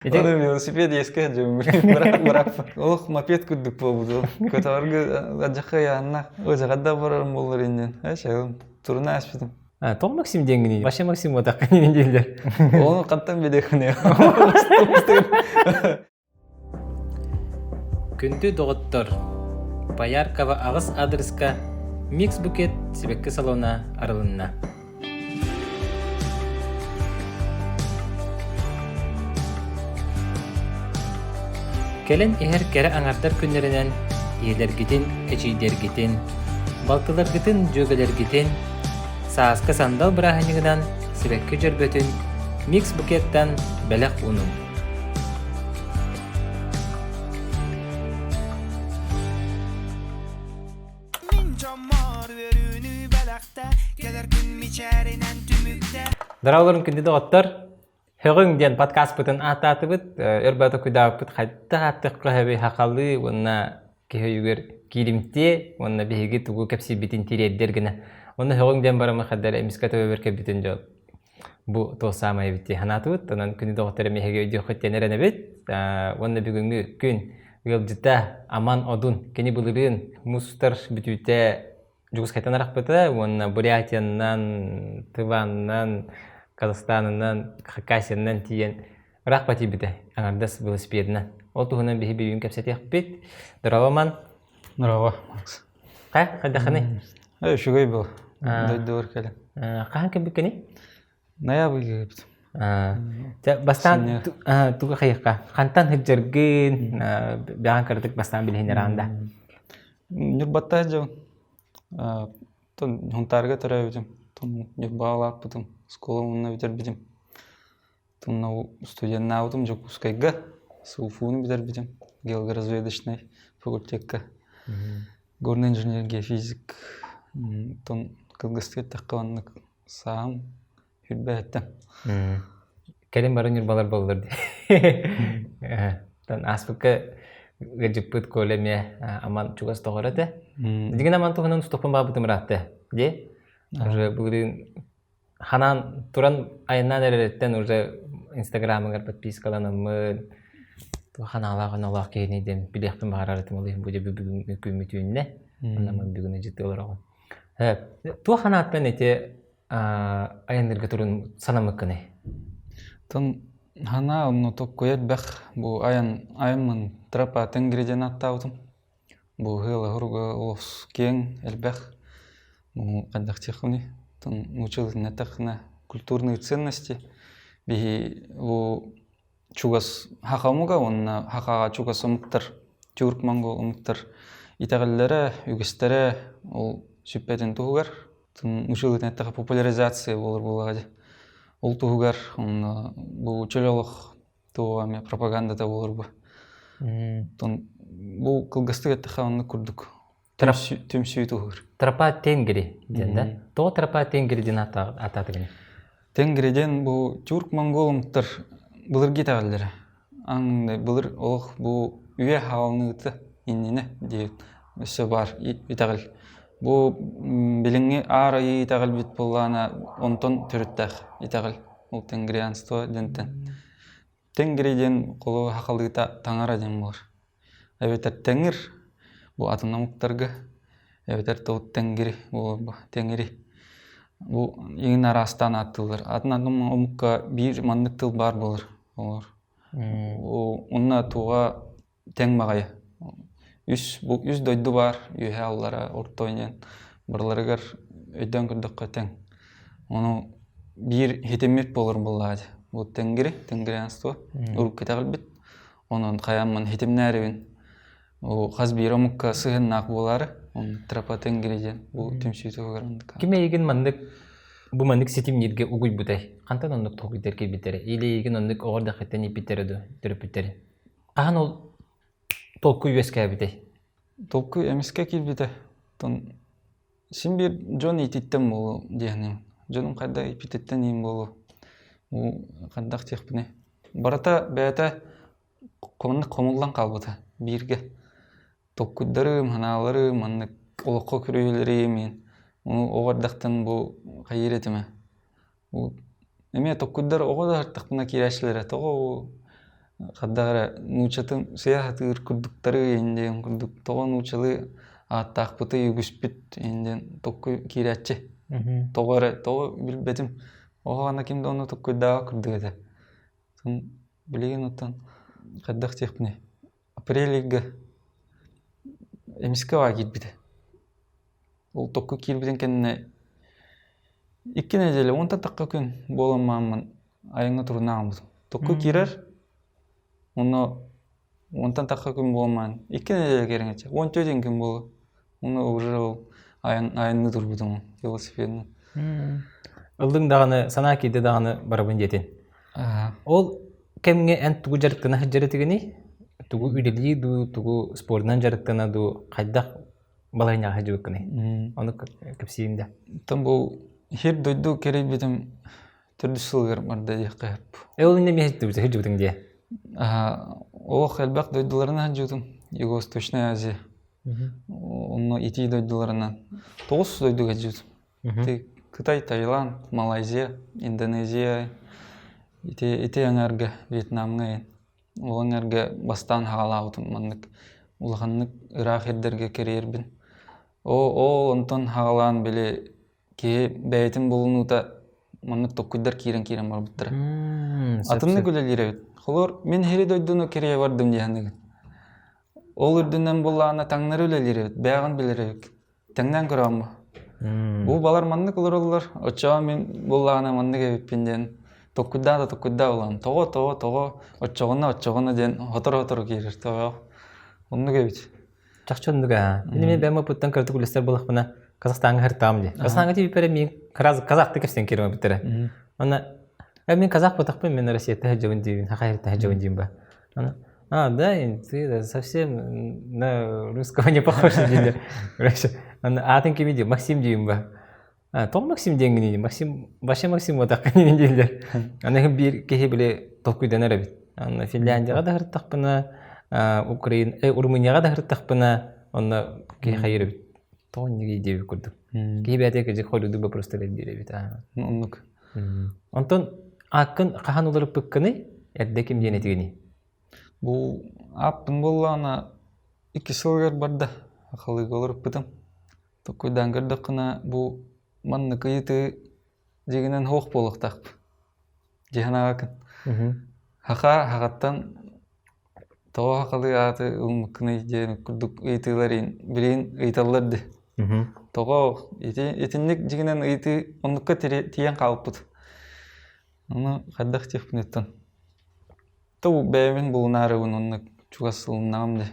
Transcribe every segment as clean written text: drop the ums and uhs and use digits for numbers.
Аны велосипед иэскэ сылдьабын Олох мопед курдук буолбут. Көтөҕөргө адьахха ыйааннаах. Ыжаҕа барарым буоллар иннин. Эшегим туруна ааспытым. Тоҕо Максим диэҥҥиний? Вообще Максим буотаххын дииллэр. Ону хантан билиэххиний? Күндү доҕоттор, Пояркова аҕыс аадырыска Микс Букет сибэкки салона арылынна. Кэлэн иһэр кэрэ аҥардар күннэринэн ийэлэргитин, эдьиийдэргитин, балтыларгытын, дьүөгэлэргитин сааскы сандал бырааһынньыгынан сибэкки дьөрбөтүн Микс Букеттан бэлэх уунуҥ. Дороолорун күндү доҕоттор! Һөҕүҥ диэн подкаспытын ааттаатыбыт. Өр бата кудааппыт хайдах ааттыахха сөбүй хахалыы уонна киһи өйүгэр кииримтиэ уонна биһиги тугу кэпсиирбитин тириэрдэр гына. Онно һөҕүҥ диэн барамы хаддар эмискэ төбөбөр кэлбитин дьол бу туох саамай эбит дии санаатыбыт. Онон күндү доҕоттор эмиэһиги өйдүөххүт диэн эрэнэбит. Уонна бүгүҥҥү күн ыалдьыта Аман Одун кини былырыын муус устар бүтүүтэ Дьокуускайтан арахпыта уонна Бурятиянан, Тываннан, Казахстанынан, Хакасиянан тиийэн ыраах тиийбитэ аҥардас велосипедынан. Ол туһунан биһи бүгүн кэпсэтиэхпит. Здорово, Аман. Здорово, Макс. Хай, хайдаххыный? Үчүгэй был. Дойдубар кэлэн. Хаһан кэлбиккиний? Ноябрьга кэлбитим. Бастаан тугу хайыахха? Хантан сылдьаргын, бэҕэн кыратык бастаан билиһиннэрэҕин да? Ньурбатта сылдьабын. Хунтаарга төрөөбүтүм. Ньурбаҕа улааппытым. Оскуола уонна бүтэрбитим. Тунна студеннаабытым Дьокуускайга. СУФУну бүтэрбитим. Геологоразведочнай факультекка. Горный инженер, геофизик. Тон кылгастык эттэххэ оннук Саам үрбэһэттэн. Кэлин бары ньурбалар буоллар дии. Тан ааспыкка ыалдьыппыт Коля эмиэ Аман чугас доҕоро этэ. Дигин Аман туһунан устуохпун баабытым ыраатта. Дии. Уже былырыын ханаан туран айаннаан эрэриттэн уже инстаграмыгар подпискаланаммын ханаалаах оноолоох киһини диэн билиэхпин баҕарар этим ол иһин бу дьэ бүгүҥҥү күммүт үүннэ. Онон мин бүгүн ыдьыты олороҕун. Туох санааттан ити айанныырга турун санаммыккыный? Тон ханаа онно токкуйа элбэх бу айан айаммын тропа Тенгри диэн ааттаабытым. Бу ыала хоруга олус киэҥ элбэх ну хайдах диэххиний тон нууччалыытын эттэххинэ культурные ценности биһи бу чугас саха омуга уонна сахаҕа чугас омуктар тюрк монгол омуктар итэҕэллэрэ үгэстэрэ ол сүппэтин туһугар нууччалыытын эттэххэ популяризация буолар буоллаҕа дии ол туһугар онно бу чөл олох туоҕа эмиэ пропагандата буолар бу бу кылгастык эттэххэ оннук курдук түмсүү туһугар Тропа Тенгри диэн да тоҕо Тропа Тенгри диэн ааттаатыгын Тенгри диэн бу тюрк монгол омуктар былыргы итэҕэллэрэ аҥ былыр олох бу үйэ хаалыныыта иннинэ диэн өссө баар итэҕэл бу билиҥҥи аар айыы итэҕэлбит буоллаҕына онтон төрүттээх итэҕэл ол тенгрианство диэнтэн Тенгри диэн холу хахалыыта таҥара диэн буолар эбэтэр тэҥир бу атын омуктарга эбэтэр тыл тэҥгири буолар бу тэҥири бу иҥин араастаан ааттыыллар атын атын омукка биир маннык тыл баар буолар олор уонна туоҕа тэҥ баҕайы үс бу үс дойду баар үөһээ аллара орто диэн барыларыгар өйдөөн көрдөххө тэҥ ону биир хитиммит буолар буоллаҕа дии бу тэҥгири тенгрианство урукку итэҕэлбит Онон хайааммын хитимнээрибин ол хас биир омукка сыһыаннаах буолаары он тропа Тенгри диэн бу түмсүү туһугар оннук. Ким эйигин маннык бу маннык ситимнииргэ угуйбутай? Хантан оннук толкуйдар киирбиттэрэ? Или эйигин оннук оҕо эрдэххиттэн ииппиттэрэ дуо төрөппүттэрин? Хаһан ол толкуй үөскээбитэй? Толкуй эмискэ киирбитэ. Тон син биир дьон иититтэн буолуо диэхиним. Дьонум хайда ииппититтэн иин буолуо. Бу хайдах диэхпиний? Барыта бэйэтэ хомуннук хомуллан хаалбыта бииргэ. Толкуйдарым, санааларым, маннык олоххо көрүүлэрим иин. Ону оҕо эрдэхтэн бу хайыыр этим ээ. Бу эмиэ толкуйдар оҕо да сырыттахпына киирээччилэрэ тоҕо бу Хайдах эрэ нууччатын сыа сатыыр курдуктары иһин диэн курдук тоҕо нууччалыы ааттаахпытый үгүспүт иһин диэн толкуй киирээччи. Тоҕо эрэ тоҕо билбэтим. Оһоҕоно ким да ону толкуйдаабат курдук этэ. Билигин оттон хайдах диэхпиний апрель ыйга эмискэ баа киирбитэ. Ол токку киирбитин кэннэ икки нэдиэлэ уонтан тахха күн буолан мааммын айаҥҥа турунан аҕалбытым. Токку киирэр онно уонтан тахха күн буолан икки нэдиэлэ кэриҥэ 14 күн буолуо. Уонна уже ол айан айанныы турбутум велосипедынан. Ыллыҥ даҕаны санаа киирдэ даҕаны барабын диэтин. Ол кэмҥэ эн тугу дьарыктана сылдьар этигиний? Тугу үлэлии дуу, тугу спордунан дьарыктана дуу, хайдах балаһыанньаҕа сылдьыбыккыный? Ону кэпсиим да. Оттон бу сир дойду кэрийбитим төрдүс сылыгар барда диэххэ сөп. Э ол иннэ эмиэ сылдьыбытыҥ дии? Олох элбэх дойдуларынан сылдьыбытым. Юго-Восточная Азия. Онно итии дойдуларынан тоҕус дойдуга сылдьыбытым. Кытай, Таиланд, Малайзия, Индонезия, ити ити эҥэргэ, Вьетнамҥа иһин. Ол эҥэргэ бастаан хаалаабытым маннык улаханнык ыраах ирдэргэ кэрийэрбин. Ол онтон хаалаан били киһи бэйэтин булунуута маннык токкуйдар киирэн-киирэн барбыттара. Атыннык үлэлиир эбит. Холор мин иһири дойдуну кэрийэ бардым дии саныыгын. Ол үрдүнэн буллаҕына таҥнары үлэлиир эбит, бэйэҕин билэр эбит. Тэҥнээн көрөҕүн Бу балар маннык олороллор, оччоҕо мин буллаҕына маннык эбиппин диэн толкуйдаа да толкуйдаа буолан тоҕо тоҕо тоҕо оччоҕуна оччоҕуна диэн сотору-сотору киирэр тоҕо оннук эбит. Чахчы оннук аа. Мин эмиэ бэйэм опыттан кыратык үлэстэр буоллахпына Казахстаҥҥа сыртаҕым дии. Казахстаҥҥа тиийбиппэр мин казахтыы кэпсээн киирэн барбыттара. Онно мин казах буолтахпын мин Россияттан сылдьабын диибин, Саха сириттэн сылдьабын диим ба. А, да, ты совсем на русского не похож дииллэр. Короче, аатын кими дии, Максим диим ба. А, тоҕо Максим диэҥҥиний Максим, вообще Максим буотаххын дииллэр. Аны биир киһи били толкуйданар эбит. Аны Финляндияҕа да сырыттахпына, Украина, Румынияҕа да сырыттахпына, онно киһи хайыр эбит. Тоҕо иннигий диэбит курдук. Киһи бэйэтэ кырдьык холлудук вопростар диир эбит. Оннук. Онтон ааккын хаһан уларыппыккыный? Эрдэ ким диэн этигиний? Бу ааппын буоллаҕына икки сылыгар барда. Халыыга уларыппытым. Толкуйдаан көрдөххүнэ бу маннык ыйытыы дьиҥинэн суох буолуохтаахпын. Дии санаабаккын. Саха сахаттан тоҕо сахалыы ааты ылыммыккыный диэн курдук ыйытыылар билигин ыйыталлар дии. Тоҕо ити итинник дьиҥинэн ыйытыы оннукка тиийэн хаалбыт. Ону хайдах диэхпиниттэн. То бэйэбин булунаарыбын оннук чугас ылыннаҕым дии.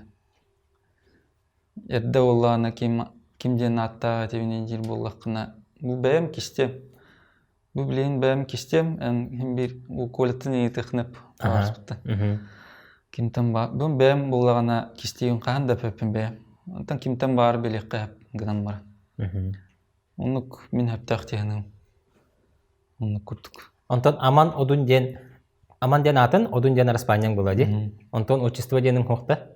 Эрдэ буоллаҕына ким ким диэн ааттаах этибиний диир буоллаххына, бу бэйэм кистиэм. Бу билигин бэйэм кистиэм, эн иһин биир Колеттан ыйытыахнап ааспыттан. Кимтэн баар, бу бэйэм буоллаҕына кистиигин хаһан да эппэппин бэйэм. Онтон кимтэн баар билиэххэ сөп гынан баран. Оннук мин сөптөөх дии саныыбын. Оннук курдук. Онтон Аман Одун диэн Аман диэн аатын, Одун диэн араспаанньаҥ буолла дии. Онтон отчество диэниҥ хуохта?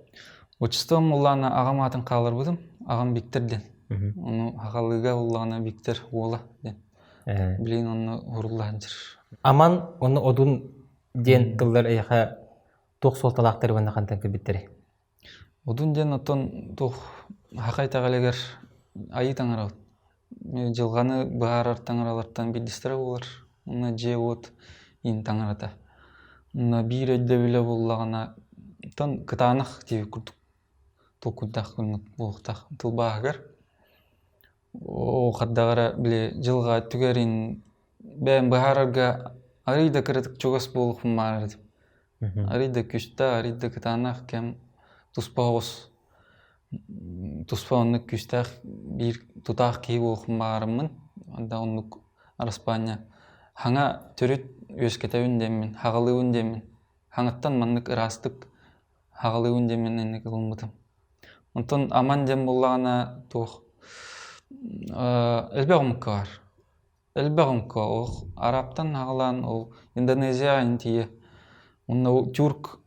Отчеством улаана аҕам аатын хаалларбытым. Аҕам Виктор диэн. Ону сахалыыга уллаҕына Виктор уола диэн. Билигин онно уһурулла сылдьар. Аман уонна Одун диэн тыллар эйиэхэ туох суолталаахтар уонна хантан кэлбиттэрий? Одун диэн оттон туох саха итэҕэлигэр айыы таҥарабыт. Дьылҕаны быһаарар таҥаралартан биирдэстэрэ буолар. Уонна дьиэ-уот иин таҥарата. Уонна биир өйдөбүлэ буоллаҕына, оттон кытаанах диэбит курдук толкуйдаах буолуохтаах тылбааһыгар. Оо, хайдах эрэ били дьылҕа түгэрин бэйэм быһаарарга арыый да кыратык чугас буолуохпун баҕарар этим. Арыый да күүстээх, арыый да кытаанах кэм туспа оҕус туспа оннук күүстээх биир тутаах киһи буолуохпун баҕараммын да оннук араспаанньа хаҥа төрүт үөскэтэбин диэммин, хаҕалыыбын диэммин, хаҥаттан маннык ыраастык хаҕалыыбын диэммин инник ылыммытым. Онтон аман диэн буоллаҕына туох элбэх омукка баар. Элбэх омукка ол арабтан аҕалаан ол Индонезияҕа иһин тиийэ. Уонна ол тюрк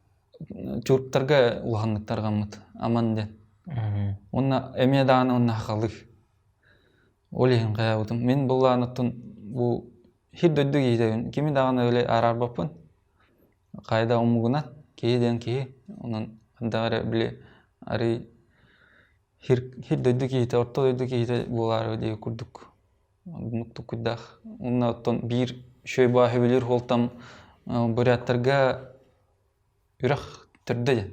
тюрктарга улаханнык тарҕаммыт аман диэн. Уонна эмиэ даҕаны уонна сахалыы. Ол иһин хайаабытым. Мин былаан оттон бу сир дойду киһитэбин. Кими даҕаны өлө араарбаппын. Хайда омугунан. Киһи диэн киһи. Онон хайдах эрэ били арый хир, хир дойду киһитэ, орто дойду киһитэ буолаары диye курдук оннук тукуйдаах. Уонна оттон биир үчүгэй баа сөбүлүүр хуолтам буряттарга үрэх төрдө диэн.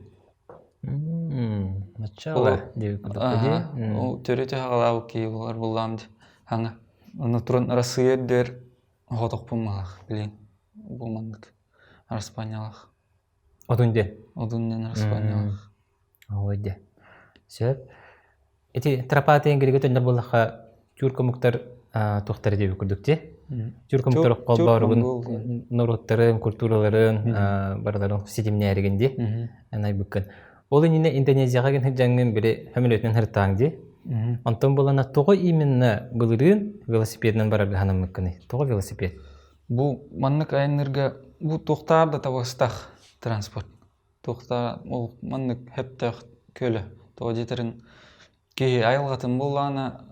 Начало диэбит курдук дии. Ол төрүтү хаҕалаабыт киһи буолар буллаам дии. Хаҥа. Онно туран Арассыыйа үрдүгэр оҕотохпун малах билин. Бу маннык араспаанньалаах. Одун диэн. Одун диэн араспаанньалаах. Ой дьэ. Сөп. Ити тропа тенгригэ төннөр буоллахха тюрк омуктар туохтара диэбит курдук дии. Тюрк омуктар холбооругун норуоттарын, культураларын барыларын ситимнээригин дии. Анайбыккын. Ол иннинэ Индонезияҕа гин сылдьаҥҥын били сөмөлүөтүнэн сырыттаҕыҥ дии. Онтон буолана тоҕо именно былырыын велосипедынан барарга санаммыккыный? Тоҕо велосипед? Бу маннык айаннырга бу туохтаар да табыстах транспорт. Туохтаа ол маннык сөптөөх көлө. Тоҕо диэтэрин киһи айылҕатын буллаҕына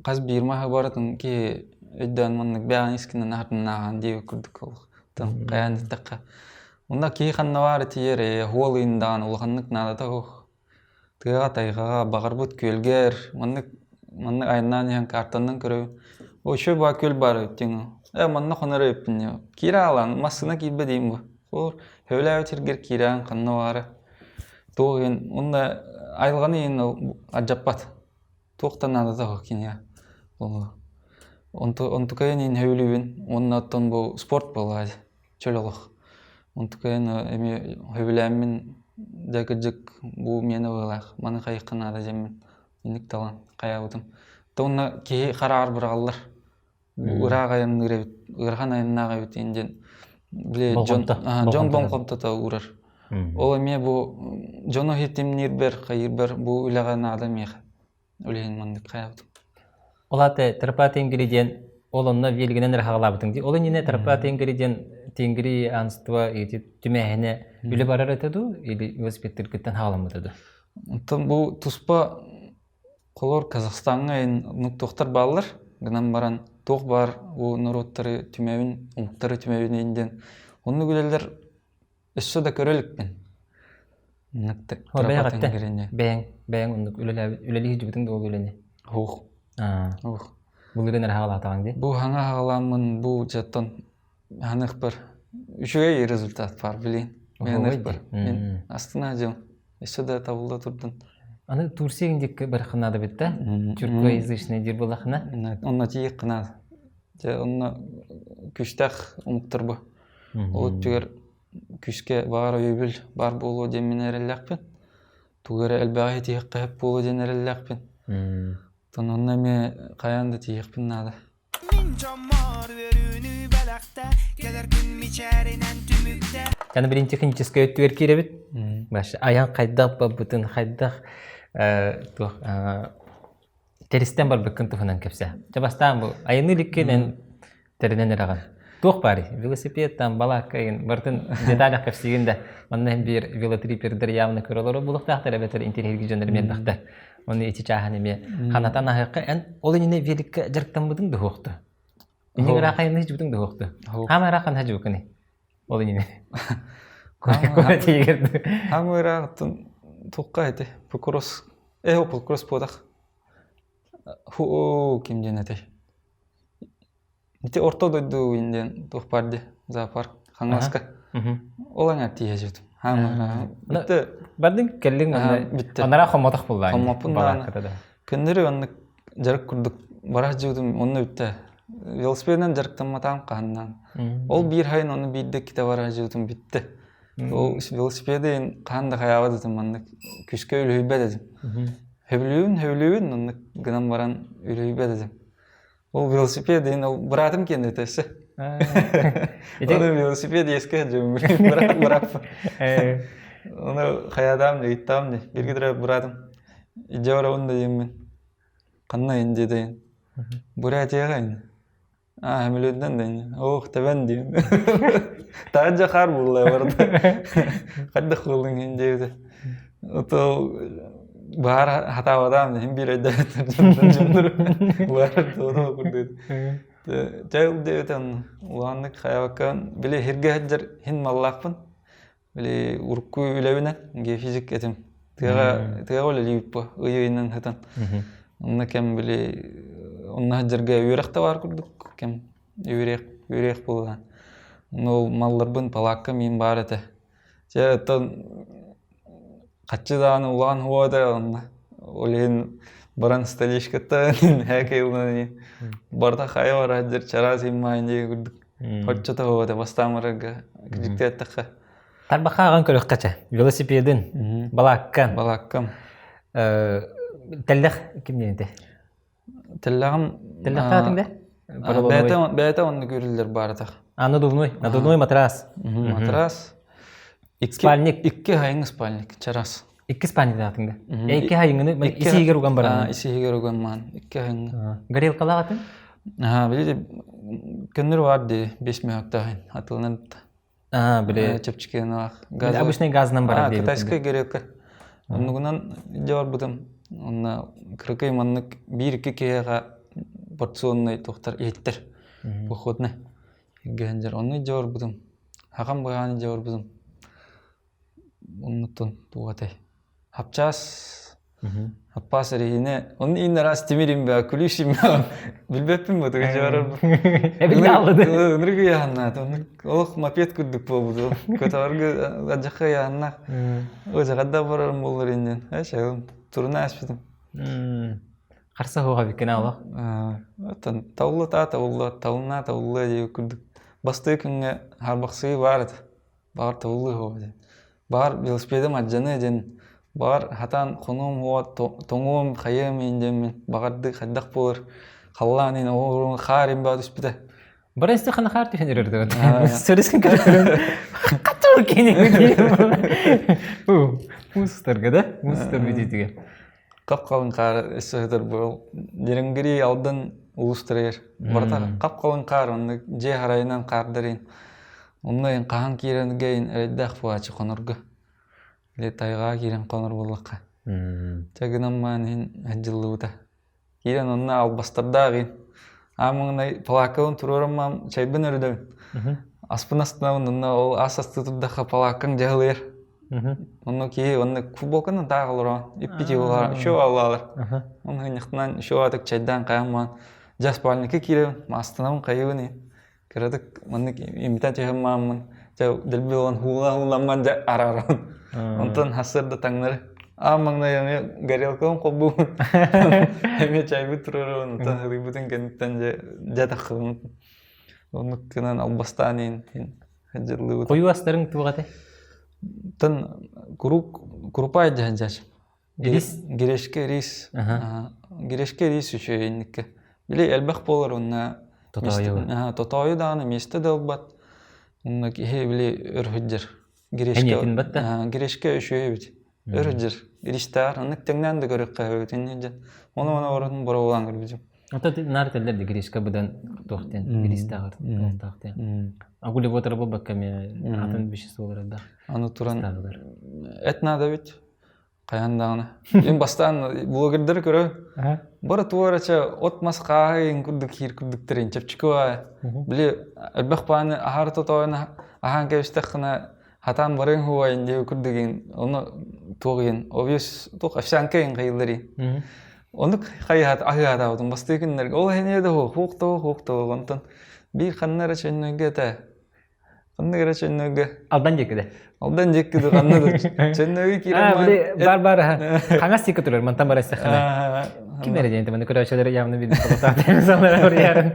хас биир маһы барытын киһи өйдөөн маннык бэйэҕин искинэн аһатыннааҕын диэбит курдук олохтон хайаан диэтэххэ. Онно киһи ханна баара тиийэр ээ уол ыйын даҕаны улаханнык наадата суох. Тыаҕа, тайҕаҕа, баҕарбыт күөлгэр маннык маннык айаннаан иһэн картанан көрөбүн. Оччо баа күөл баар эбит диэн. Ээ манна хонор эбиппин диэн. Киирэ аалаан массыына киирбэ диим бу. Хор сөбүлээбит сиргэр киирээн ханна баара. Туох иһин уонна айылҕаны иһин алдьаппат. Туох да наадата суох киниэхэ. Онтукайын иһин сөбүлүүбүн уонна оттон бу спорт буоллаҕа дии. Чөл олох. Онтукайын эмиэ сөбүлээммин дьэ кырдьык бу миэнэ быһыылаах маны хайыахха наада диэммин инник талан хайаабытым. То уонна киһи хараҕар быраҕаллар. Бу ыраах айанныыр эбит, ыарахан айаннаах эбит диэн били дьон дьон болҕомтото уурар. Ол эмиэ бу дьону иһитимниирбэр, хайыырбар бу үлэҕэ наада миэхэ. Үлэһин маннык хайаабытым. Ол аата Тропа Тенгри диэн ол онно велигинэн эрэ хаҕалаабытыҥ дии. Ол иннинэ Тропа Тенгри диэн Тенгри анство ити түмээһинэ үлэ барар этэ дуу или велосипедтэргиттэн хаҕаламмыта дуу? Онтон бу туспа холор Казахстаҥҥа нуктуохтар бааллар. Гынан баран туох баар бу норуоттары түмэбин, омуктары түмэбин диэн оннук үлэлэр Өссө да көрө иликпин. Бэйэҕиттэн бэйэҥ бэйэҥ оннук үлэлээбит үлэлии сылдьыбытыҥ да ол үлэни? Ух. Ух. Былырыын эрэ хаҕалаатаҕыҥ дии? Бу хаҥа хаҕалааммын бу дьэттон ханыахпар үчүгэй результат баар билин. Мен Мен астына дьыл. Өссө да табылла турдун. Аны Турция диэки барыххына наада бит да? Тюркоязычный диир буоллаххына? Онно тиийиэххэ наада. Дьэ онно күүстээх омуктар бу. Ол өттүгэр күүскэ баар өйөбүл баар буолуо диэн мин эрэллээхпин. Тугу эрэ элбэҕи тиһиэххэ сөп буолуо диэн эрэллээхпин. Оттон онно эмиэ хайаан да тиийиэхпин наада. Мин дьоммор үөрүүнү бэлэхтэ, кэлэр күн мичээринэн түмүктэ. Аны билин техническэй өттүгэр киирэбит. Айан хайдах барбытын, хайдах туох Тэристэн барбыккын туһунан кэпсээ. Чэ бастаан бу айаныы иликкин эн тэринэн эрэҕин. Туох баарый? Велосипед там, балаакка игин барытын деталях кэпсиигин да манна эн биир велотрипердэр явно көрө олорор буолуохтаахтар эбэтэр интэриэһиргии дьоннор эмиэ элбэхтэр. Ону ити чааһын эмиэ ханатан аһыахха эн ол иннинэ великкэ дьарыктаммытыҥ да суохту. Иннин ыраах айанныы сылдьыбытыҥ да суохту. Хаама ыраах ханна сылдьыбыккыный? Ол иннинэ. Куорат иһигэр Хаама ыраахтан туохха этэй? Покрос. Э, Покрос буотах. Ху ким диэн этэй? Ити орто дойду диэн туох баар дии зоопарк Хаҥаласка. Ол аҥаар тиийэ сылдьыбытым. Хаама Бүттэ. Бардыҥ кэллиҥ Бүттэ. Анараа хоммотох буллаҕыҥ. Хоммоппун даҕаны. Көннөрү оннук дьарык курдук бара сылдьыбытым онно бүттэ. Велосипедынан дьарыктамматаҕым хаһаннаан. Ол биир сайын ону биирдэ иккитэ бара сылдьыбытым бүттэ. Ол велосипеды хаһан да хайаабат этим маннык күүскэ үлүһүйбэт этим. Сөбүлүүбүн, сөбүлүүбүн оннук гынан баран үлүһүйбэт этим. Ол велосипед диэн ол быраатым киэнэ этэ өссө. Ону велосипед иэскэ сылдьабын быраап. Ону хайаатаам дии, ыйыттаҕым дии. Бииргэ төрөөбүт быраатым илдьэ барабын да диэммин. Ханна ин диэтэйин. Бурятияҕа ин. Аа, сөмөлүөтүнэн да ини. Ох, тэбэн диэн. Таһырдьа хаар буолла барыта. Хайдах буоллуҥ иһин диэбитэ. Ото баар хатаабатаам иһин биир өйдөөбүттэр дьоннор баар туону курдук. Чэ диэбитэ улааннык хайабаккан били иһиргэ сылдьар иһин маллаахпын. Били урукку үлэбинэн геофизик этим. Тыаҕа тыаҕа үлэлиибит бу ый ыйынан сытан. Онно кэм били онно сылдьарга үөрэх да баар курдук кэм үөрэх үөрэх буолан. Онно ол малларбын палаакка миин баар этэ. Чэ оттон хаччы даҕаны улахан хуо этэ онно. Ол иһин баран столичкаттан һээкэй ылынан барыта хайа барар дьэр чараас иммаан диye курдук. Оччото хуо бастаан барарга кырдьыкты эттэххэ. Тарбахха аҕан көрөххө чэ. Велосипедин, балааккан. Балааккам. Тэллэх ким диэн этэ? Тэллэҕим Тэллэххэ атыҥ да? Бэйэтэ бэйэтэ оннук үрүллэр бааратах. А надувной, надувной матрас. Матрас. Икки Спальник. Икки хайыҥ спальник, чарас. Икки спальник атыҥ да. Икки хайыҥыны исиһигэр уган баран. Исиһигэр уган маан. Икки хайыҥы. Горелкалаах атын? Аа, били көннөр бар дии, 5 мүһөктөөхин атылынан Аа, били чэпчэкинаах. Били обычный газынан барар диэбит. Китайскай горелка. Оннугунан дьэ барбытым. Онно кыракый маннык биир-икки киһиэхэ порционный туохтар иһиттэр. Походный. Иргэһэн Онно дьэ барбытым. Хакам быһааны дьэ барбытым. Оннуттан туох этэй? Хапчаас Аппаас эриһинэ онно иин араас тимир имбэ күлүүс имбэ билбэппин бу тугу дьаарар Эбин аллады. Ынырык ыйаһаннаат оннук олох мопед курдук буолбут көтөҕөргө адьахха ыйаһаннаах ожаҕа барарым буоллар иннин эшэгим туруна аспытым Харса хуоха биккин олох. Оттон таулла таа таулла таулна таулла диye курдук бастыы күҥҥэ харбахсыы баар этэ Баҕар табыллыа суоҕа диэн. Баҕар велосипедым алдьаныа диэн, баҕар хатаан хонуом уо тоҥуом хайыам иһин диэммин, баҕардыы хайдах буолар халлаан иһин оҕо хаар иһин баа түспүтэ. Бара исти хана хаар түһэн эрэр да. Сөрүскин көрөн катыр кини. Мустарга да, мустар бүтүтүгэр. Қап-қалың хаар өссө сытар буол. Дириҥгири Алдан улуустарыгар. Барыта қап-қалың хаар, онно дьиэ харайынан хаардар иһин. Онно эн хаһан киирэнгэ ин эрэйдээх буолааччы хонорго. Или тайҕаҕа киирэн хонор буоллахха. Чэ гынан маан иһин сылдьыллыбыта. Киирэн онно албастардаах иһин. Аан маҥнай палааккабын туруоран маам чайбын өрүдөбүн. Аспын астынабын онно ол ас астыы турдахха палааккаҥ дьаһылыйар. Онно киһи онно футболканы таах олорон иппити олорон еще аллаалар. Онно хынньахтынан еще атык чайдаан хайан маан дьэ спальникка киирэбин астынабын хайыбын иһин. Кыратык маннык имитэ түһэн мааммын дьэ дэлби ылан һуулаа-һууламман дьэ араарабын. Онтон сарсыарда таҥнары аан маҥнай эмиэ горелкабын холбуубун. Эмиэ чайбыт туруорабын, онтон һылыйбытын кэнниттэн дьэ дьэ таххыбын. Оннук гынан албастаан иһин сылдьыллыбыт. Хойуу астарыҥ туох этэй? Тан куруук курупаай дьаһан дьач. Рис? Грешке рис. Грешке рис үчүгэй инникке. Били элбэх буолар уонна Тотоойу. Тотоойу даҕаны миэстэ да ылбат. Онно киһи били өр сылдьар. Грешке Эниэтин батта. Грешке үчүгэй эбит. Өр сылдьар. Ристаар оннук тэҥнээн да көрүөххэ эбит инньэ дьэ. Ону ону орун боруобалаан көрбүтүм. Ото наар этэллэр да гришка быдан туох диэн гристааҕар туохтаах диэн. Углеводтара буолбакка эмиэ атын веществолар элбэх. Аны туран эт наада эбит. Хайаан даҕаны. Мин бастаан блогердары көрө. Бары туорача от-мас хааһы курдук киир курдуктарын чэпчэки баайа. Били элбэх бааны аһаар тотоойун аһаан кэбистэххинэ хатаан барыаҥ хуайын диэби курдугин ону туох иһин объес туох овсянка иһин хайыллар Оннук хайыһаат аһыаатаабытым бастыы күннэргэ ол иһин да хуох тоҕо хуох тоҕо онтон биир ханна эрэ чөннөргө этэ Ханнык эрэ Чөннөгө. Алдан диэки да. Алдан диэки да ханна да Чөннөгө киирэн били бар бар хаҥас диэки турар мантан бар эстэххинэ. Ким эрэ диэн маны көрөөччүлэр явно билбит болотаатар.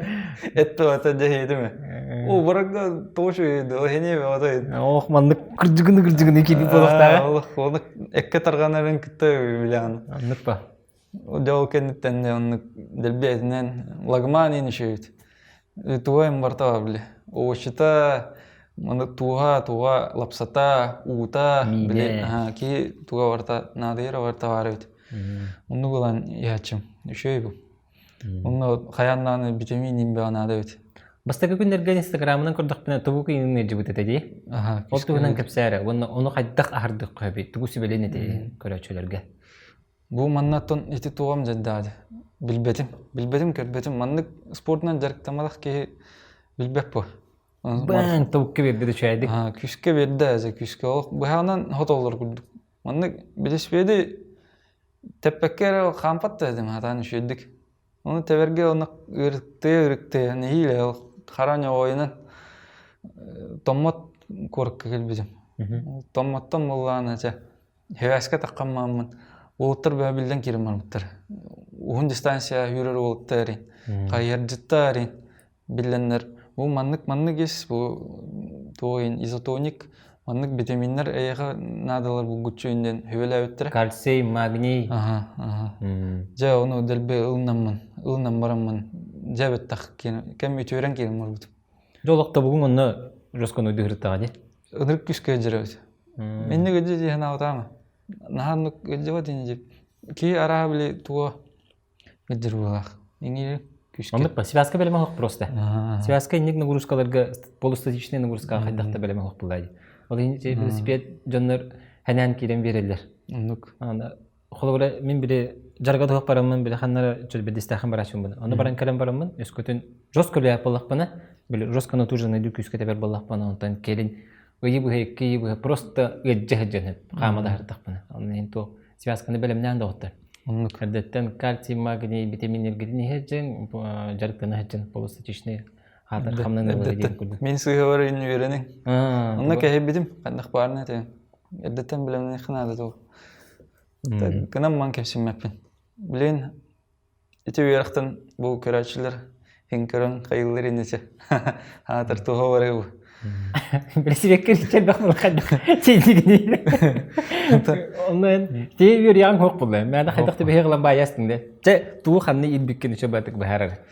Это это дьэһиэтиме. О барага тоже да хене бата. Ох маннык кырдьыгыны кырдьыгыны киирбит болохтааҕа. Олох оны экке тарганарын кытта билэҕин. Оннук ба. Дьэ ол кэнниттэн оннук дэлби этинэн лагман иин үчүгэйбит. Туга барта били. Овощита, маны туга, туга лапсата, уута, били киһи туга барта наадыйара барта баар эбит. Оннук ылан иһааччым. Үчүгэй бу. Онно хайаан даҕаны витамин имбэҕэ наада эбит. Бастакы күннэргэ Инстаграмынан көрдөхпүнэ тугу кыйыҥ ыалдьыбыт этэ дии. Ол туһунан кэпсээрэ уонна ону хайдах аһардыахха сөбүй? Тугу сүбэлиэн этэй көрөөччүлэргэ? Бу маннаттан ити туом дьайдаады. Билбэтим. Билбэтим, көрбөтүм. Маннык спордунан дьарыктамматах киһи билбэт буо. Баң тобукка биэрдэ үчүгэйдик. Күүскэ биэрдэ, эзе күүскэ. Ол быһаҕынан хотоллор курдук. Маннык велосипеди тэппэккэ эрэ хаампат да этим хатаан үчүгэйдик. Ону тэбэргэ онно ырыктыы-ырыктыы нэһиилэ ол хара ньоҕойунан Томмот куоракка кэлбитим. Томмоттон буоллаҕына чэ Хевээскэ таххаммааммын уолаттар бөҕө биллэн киирэн барбыттар. Уһун дистанция үүрэр уолаттар эрин, хайыһардьыттар эрин биллэннэр бу маннык-маннык ис, бу туойун изотоник, маннык витаминнар эйиэхэ наадалар булгуччу диэн сүбэлээбиттэрэ. Кальций, магний. Аха, аха. Дьэ ону дэлби ылынаммын, ылынан бараммын дьэ бэттэх кэм үтүөрэн киирэн барбытым. Дьэ олохто бугун онно жоскону дыһыртаҕа дии. Ынырык күүскэ ыдьырабыт. Инник ыдьы дии санаабатаама. Наһаа оннук ыдьыбат ини дип. Киһи арааһа били туга ыдьыр буолаах. Иҥиир күүскэ. Оннук па связка бэлэмэ оһох просто. Связка инник нагрузкаларга полустатичный нагрузкаҕа хайдах да бэлэмэ оһох буолла дии. Ол иһин велосипед дьоннор хэнээн киирэн биэрэллэр. Оннук. Холобура мин били жарга туһах бараммын били ханнара чөлбэдистээхин барааччыммын. Ону баран кэлэн бараммын өскөтүн жестко үлэлээх буоллахпына, били жестко натуженный күүскэ тэбэр буоллахпына, онтон кэлин ыйы быһа, икки ыйы быһа просто ыалдьа сылдьан хаама да сырдахпына. Онон иһин туох связканы бэлэмнээн доҕоттор. Оннук. Эрдэттэн кальций, магний, витаминнэргитин иһэрдьэн, дьарыктана сылдьан полустатичный хаатар хамнан ылар диэн курдук. Мин сыыһабар иһин үөрэниҥ. Онно кэһэйбитим, ханных баарына этэ. Эрдэттэн бэлэмнэниэххэ наада туох. Гынан ман кэпсиммэппин. Билин ити үөрэхтэн бу көрөөччүлэр иһин көрөн хайыллар инничэ. Аатар туһа барыы бу. Билсибеккэ элбэх булхайдах тиийдигини. Онно тии үөрүйэҕиҥ суох буолла. Мээнэ хайдах түбэһиэх ылан баайастыҥ да. Чэ, туу ханны илбиккин үчө баатык быһаарар.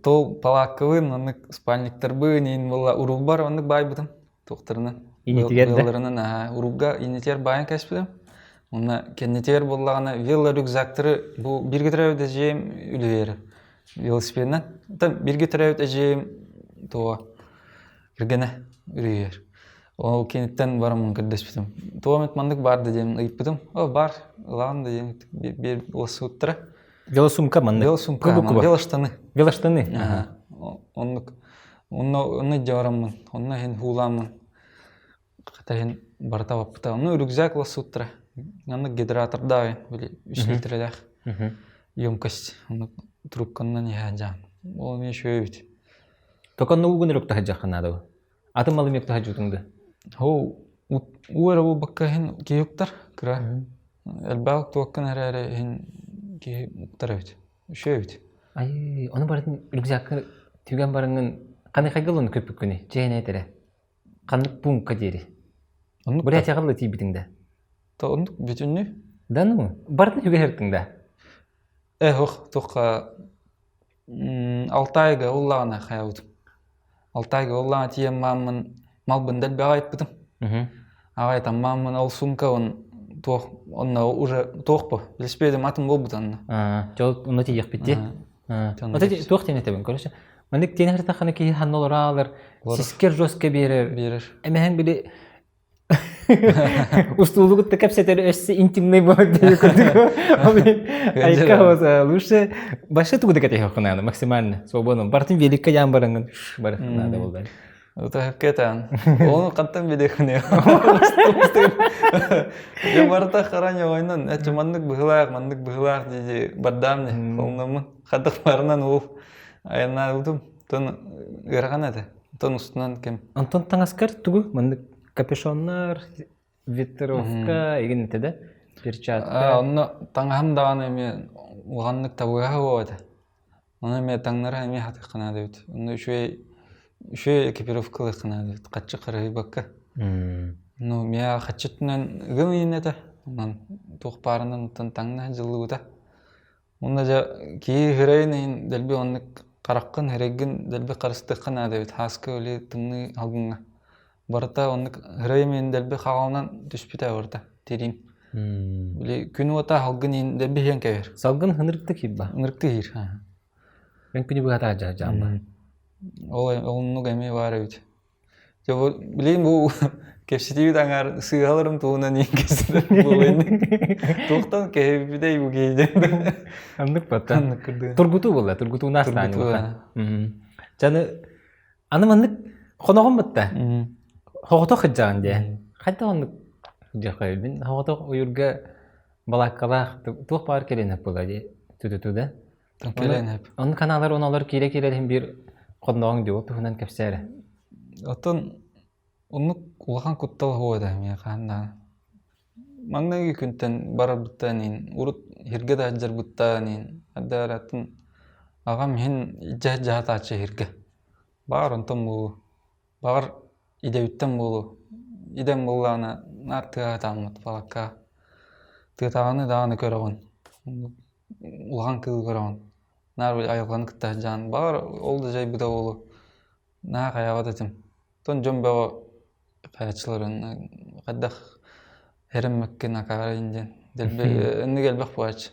Тол палааккабын, оннук спальниктарбын, иин буолла урулбар оннук баайбытым. Туохтарынан Инитигэр да? Ыалларынан аһаа урууга инитигэр баайан кэспитим. Уонна кэннитигэр буоллаҕына вело рюкзактары бу бииргэ төрөөбүт эдьиийим үлүһүйэрэ велосипедынан. Оттон бииргэ төрөөбүт эдьиийим туоҕа кэргэнэ үлүһүйэр. Ол киниттэн бараммын көрдөспүтүм. Туох эмит маннык баар да диэн ыйыппытым. О баар, ылаҕын да диэн биэр улассыбыттара. Велосумка маннык. Велосумка, велоштаны. Велоштаны. Оннук. Онно онно дьараммын, онно иһин һуулааммын, хата иһин барыта баппыта. Онно рюкзак лассууттара. Онно гидратордаах били үс литрэлээх емкость. Онно трубканан иһэ дьаам. Ол эмиэ үчүгэй эбит. Токонно уугун өрүк таһыдьахха наада Атын малы мек таһыдьутуҥ да? Ол уу эрэ буолбакка иһин киһи уктар кыра. Элбэх туоккан эрээри иһин киһи уктар эбит. Үчүгэй эбит. Ай, ону барытын рюкзакка түгэн бараҥҥын ханнык ылын көппүккүнүй? Чээнэ этэрэ. Ханнык пункка диэри? Оннук Бурятияҕа да тиийбитиҥ да? То оннук бүтүннүү. Да ну, барытын үгэһэртиҥ да? Э, ох, туохха Алтайга уллаҕына хайабытым. Алтайга уллаҕына тиийэн мааммын малбын дэлбэҕэ айыппытым. Аҕай таммааммын ол сумкабын туох онно уже туох бу велосипедим атын буолбут онно. Дьол онно тиийиэхпит дии. Ото туох диэн этэбин короче. Маннык тиэнэ сыртаххына киһи ханна олораалар сискэр жестко биэрэр. Биэрэр. Эмэһэн били Устуулугут да кэпсэтэр өссө интимный буолар диye курдук. Айка лучше башы тугу да кэтиһиэххэ наада максимально. Свободно. Бартын великка яан бараҥын барыхха наада буолла. Утахкетан. Оны қаттан билехне. Я барта хараня ойнан, эче маннык быһылаах, маннык быһылаах дии бардаам не. Холнамын. Хадах барынан ол аяннаабытым. Тон ыарахан этэ. Тон устунан кем. Антон таҥаскар тугу маннык капюшоннар, ветровка игин этэ да? Перчатка. Онно таҥаһым даҕаны эмиэ улаханнык табыгаһа буолуо этэ. Ону эмиэ таҥнара эмиэ хатыахха наада эбит. Онно үчүгэй үчүгэй экипировка ылыахха наада эбит. Хаччы харыһыйбакка. Ну, миэхэ хаччы өттүнэн ыгым иһин этэ. Онон туох баарынан оттон таҥна дьыллыбыта. Уонна дьэ киһи һырайын иһин дэлби оннук хараххын, һырайгын дэлби харыстыахха наада эбит. Һааска өлүү тымныы алгыҥҥа. Барыта оннук һырайым иһин дэлби хаҕалынан түспүтэ барыта тириим. Били күн уота салгын иһин дэлби иһэн кэбиһэр. Салгын ынырыктык иһир Ынырыктык иһир. Мен күнү быһа таһдьаамба. Ол оннук эмиэ баар эбит. Дьэ бу билигин бу кэпсэтиибит аҥаар сыыһаларым туһунан иин кэпсэтэр буолуо Туохтан кэһэйбитэй бу киһи диэн. Аннык бата. Аннык кырдыы. Тургутуу буолла, тургутууну астаан Тургутуу. Жаны аны маннык. Хоноҕум бытта. Хоҕотох сылдьаҕын дии. Хайдах оннук дьахай мин хоҕотох уйурга балааккалаах туох баар кэлин була дии туту да. Кэлэн эп. Онну каналар оналар киирэ-киирэ иһин биир хонноҕуҥ дии ол туһунан кэпсээрэ. Оттон оннук улахан куттал суох этэ миэхэ хаһан Маҥнайгы күнтэн барарбыттан иһин, урут иһиргэ да сылдьарбыттан иһин, эрдэ аҕам иһин дьаһатааччы иһиргэ. Баҕар онтон буолуо, баҕар идэбиттэн буолуо. Идэм буоллаҕына наар тыаҕа сатааммыт балакка тыатааҕыны даҕаны көрөҕүн, улахан кыылы көрөҕүн. Наар айылҕаны кытта сылдьаҕын. Баҕар ол да дьайбыта буолуо. Наһаа хайаабат этим. Оттон дьон бөҕө хайаччыларын хайдах эрэммэккин акаарайын диэн дэлби инник элбэх буолааччы.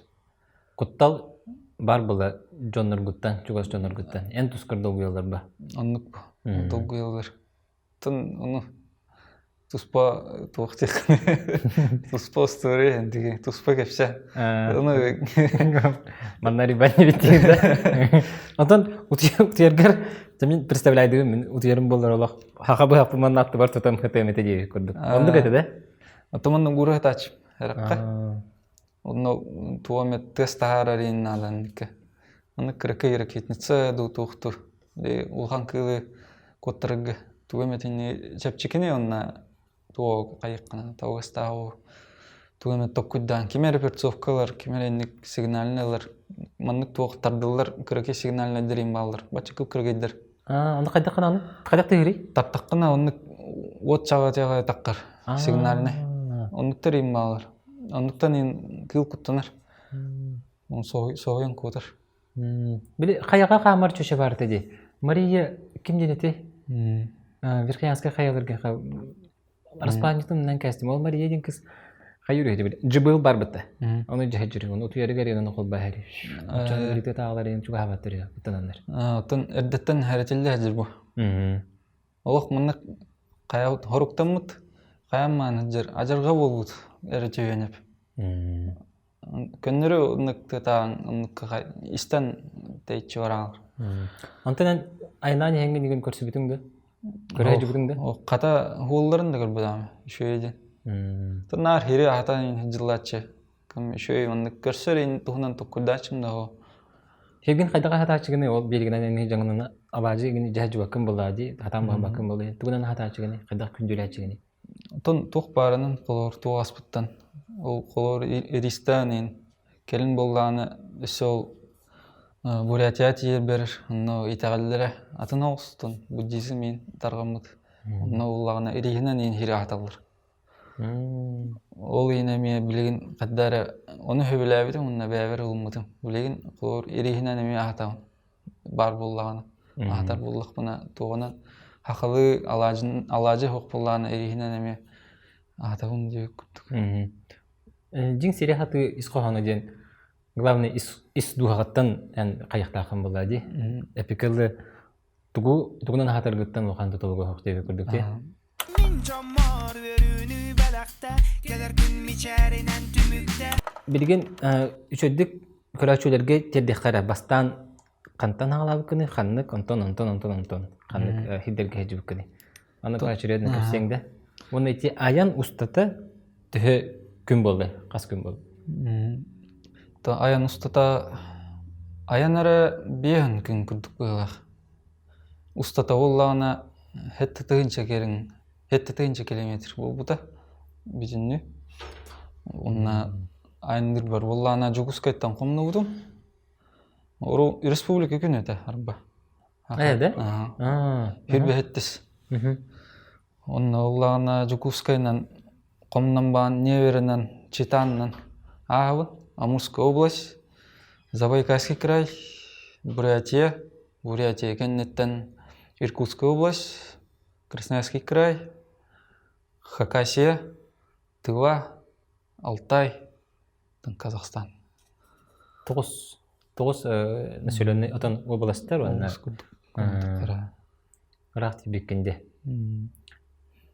Куттал бар была дьонноргуттан, чугас дьонноргуттан. Эн тускар долгуйаллар ба? Оннук долгуйаллар. Оттон ону туспа туох диэххиний туспа история диги туспа кэпсэ ону манна рибани биттиир Онтон утуйаргар мин представляйдыгым мин утуйарым буоллар олох хаха быһаппын манна аттыбар тутам хытыам этэ диэбит курдук. Оннук этэ да? Оттон манна уура хатааччы эракка. Онно туом тыас таһаарар иин нааланныкка. Аны кыракый ракетница дуу туохту улахан кыылы куоттарарга тугу эмэтини чэпчэкини уонна туох хайыаххына табыгастааҕы тугу эмэ токкуйдаан ким эрэ перцовка ылар ким эрэ инник сигнальный ылар маннык туох тардыллар кыракый сигнальнайдар иин бааллар бачча кыргайдар Онно хайдах гынаны? Хайдах тыһырый? Тартаххына оннук уот чаҕа таххар сигнальный. Оннуктар иин бааллар. Оннуктан иин кыыл куттанар. Соһуйан куотар. Били хайаҕа хаамар чөчө баар этэ дии. Мария ким диэн этэй? Верхоянскай хайаларга Араспаанньытын кээстим. Ол Мария диэн кыз хайыр үһү били. Дьыбыл барбыта. Ону дьэһэ жүрү. Ону утуйарыгар иэн ону холбаһар. Дьон ырыты таалар иэн чугаһабаттар үһү куттананнар. Оттон эрдэттэн хэрэтиллэ сылдьар бу. Олох маннык хайа хоруктаммыт, хайан мааны сылдьар адьырҕа буолбут эрэ түһүөнэп. Көннөрү оннук тытаан оннукка истэн тэйиччи бараалар. Онтон эн айнаан иһэҥҥин игин көрсүбүтүҥ да? Көрө сылдьыбытыҥ да? Хата уолларын да көрбөтөҕүм үчүгэй диэн. Наар хири аһатан дьыллааччы. Кым үчүгэй маннык көрсөр ин туһунан токкуйдааччым да ол. Хиргин хайдах аһатааччыгыный ол биэригинэн эн дьаҥынан алаадьы игин дьэһэ дьубаккын буллаа дии, хатаан баһабаккын буолуй. Тугунан аһатааччыгыный, хайдах күндүлээччигиний? Оттон туох баарынан холоор туох аспыттан ол холоор иристээн иһин кэлин буоллаҕына өссө ол Бурятия тиийэрбэр онно итэҕэллэрэ атын оҕустун буддизм иһин тарҕаммыт онно буоллаҕына ирииһинэн иһин иһири аһаталлар ол иһин эмиэ билигин хайда эрэ ону сөбүлээбитим уонна бэйэбэр ылыммытым билигин холоор ирииһинэн эмиэ аһатабын баар буоллаҕына аһатар буоллахпына туоҕунан хахалы алаадьын алаадьы суох буоллаҕына ирииһинэн эмиэ аһатабын диэбит курдук Дьиҥ сири хатыы ис хоһооно диэн главный ис, ис дууһаҕыттан эн хайыахтааххын буоллаа дии. Эпикалы тугу тугунан аһатаргыттан улахан тутулуга суох диэбит курдук дии. Мин дьоммор үөрүүнү бэлэхтэ, кэлэр күн мичээринэн түмүктэ. Билигин үчүгэйдик көрөөччүлэргэ тиэрдиэххэ эрэ бастаан хантан аҕалаабыккыный ханнык онтон онтон онтон онтон ханнык хирдэргэ сылдьыбыккыный аны поочередно кэпсиэҥ да уонна ити айан устата төһө күн буолла хас күн буолла айан устата айан эрэ биэһин күн курдук быһыылаах Устата буоллаҕына сэттэ тыһыынча кэриҥ 7 тыһыынча километр буолбута бүтүннүү. Уонна айанныырбар буоллаҕына Дьокуускайтан хомнубутум. Ору республика күнэ этэ арба. Ээ да? Хүрбэһэттис. Онно буоллаҕына Дьокуускайынан хомнон баан Неверынан, Читанынан ааһабын. Амурская область, Забайкальский край, Бурятия, Бурятия кэнниттэн Иркутская область, Красноярский край, Хакасия, Тыва, Алтай, Казахстан. Тоҕус тоҕус населенный отон уобаластар уонна ыраах тиийбиккин дии.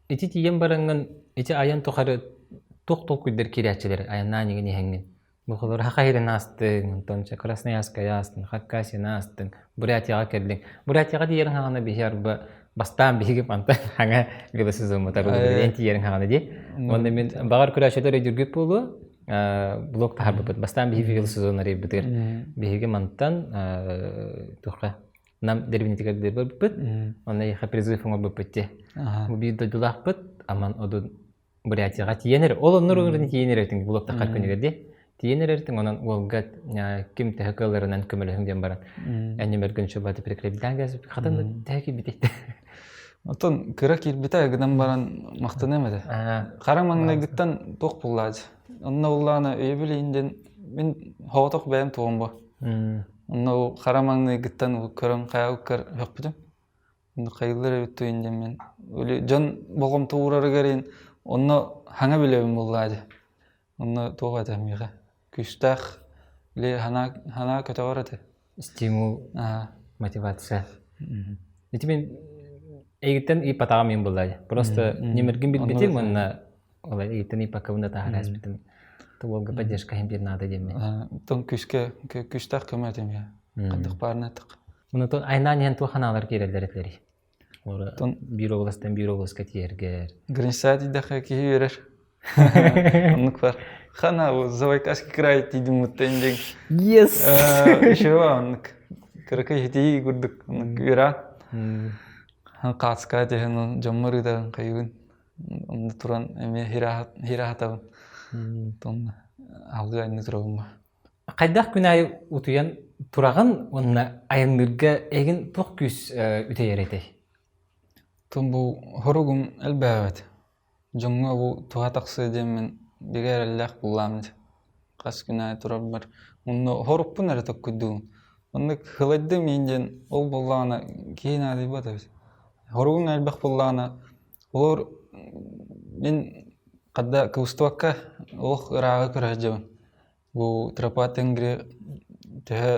Ити тиийэн бараҥҥын ити айан тухары туох толкуйдар киирээччилэр айаннаан иҥин иһэҥҥин Бу Хахайрын аастыҥ, онтон Красноярскай аастыҥ, Хакасияны аастыҥ, Бурятияҕа кэллиҥ. Бурятияҕа тиийэриҥ хаҕана биһи арба Бастаан биһиги мантан хаҥа велосезоммут арыллыбыт эн тиийэриҥ хаҕана дии. Уонна мин баҕар көрөөччүлэр өйдүүргүт буолуо, блог таһаарбыппыт. Бастаан биһиги велосезон арыйбытыгар биһиги мантан туохха Нам дэриэбинэтигэр барбыппыт. Онно эйиэхэ призыв оҥорбуппут дии. Бу биир дойдулаахпыт Аман Одун Бурятияҕа тиийэн эрэр. Ол оннор ыҥырын тиийэн эрэртиҥ блоктаххар күнүгэр дии. Тиийэн эрэртиҥ онон уолга ким төһө кыалларынан көмөлөһүҥ диэн баран энньэмэргин шубаты прикреплян хатын төһө киирбитий? Оттон кыра киирбитэ гынан баран махтаныам этэ. Хара маҥнайгыттан туох буллаачы. Онно буллаҕына өйөбүл иһин диэн мин соҕотох бэйэм туоҕум бу. Онно хара маҥнайгыттан көрөн хайа уккар өхпүтүм. Хайыллар эбит туйун диэн мин дьон болҕомто уурарыгар иһин онно хаҥа билэбин буллаа дии. Онно туох этэ миэхэ күүстээх или санаа санаа көтөҕөр этэ. Стимул, мотивация. Ити мин эйигиттэн ыйыппатаҕым иһин буолла дии. Просто ньимиргин билбитим уонна ол эйигиттэн ыйыппаккабын да таһаараа испитим. Уолга поддержка иһин биир наада диэммин. Тон күүскэ күүстээх көмө этим я. Хандык баарына этик. Онтон айнаан иһэн туох ханаалар киирэллэр этилэрий? Тон биир областан биир областка тиийэргэр. Граница тиийдэххэ киһи үөрэр. Оннук бар. Хана Забайкальский край тиийдим муттан диэн. Yes! Еще оннук. Кыракый хитии курдук оннук үөрэ. Хаацка түһэн дьоммор ыытарын хайыбын. Онно туран эмиэ хираһатабын. Тон алгы айны турабын. Хайдах күн аайы утуйан тураҕын уонна айанныырга эйигин туох күүс үтэйэр этэй? Тон бу хоругум элбээбэт. Дьоҥҥо бу туһа тахсыа диэммин бигэ эрэллээх буллаам дии. Хас күн аайы турарбар онно хоруппун эрэ токкуйдуубун. Оннук хылайдым иин диэн ол буоллаҕына киһи наадыйбат эбит. Хоругуҥ элбэх буоллаҕына олор мин хадда кыбыстыбакка олох ырааҕы көрө сылдьабын. Бу тропа Тенгри төһө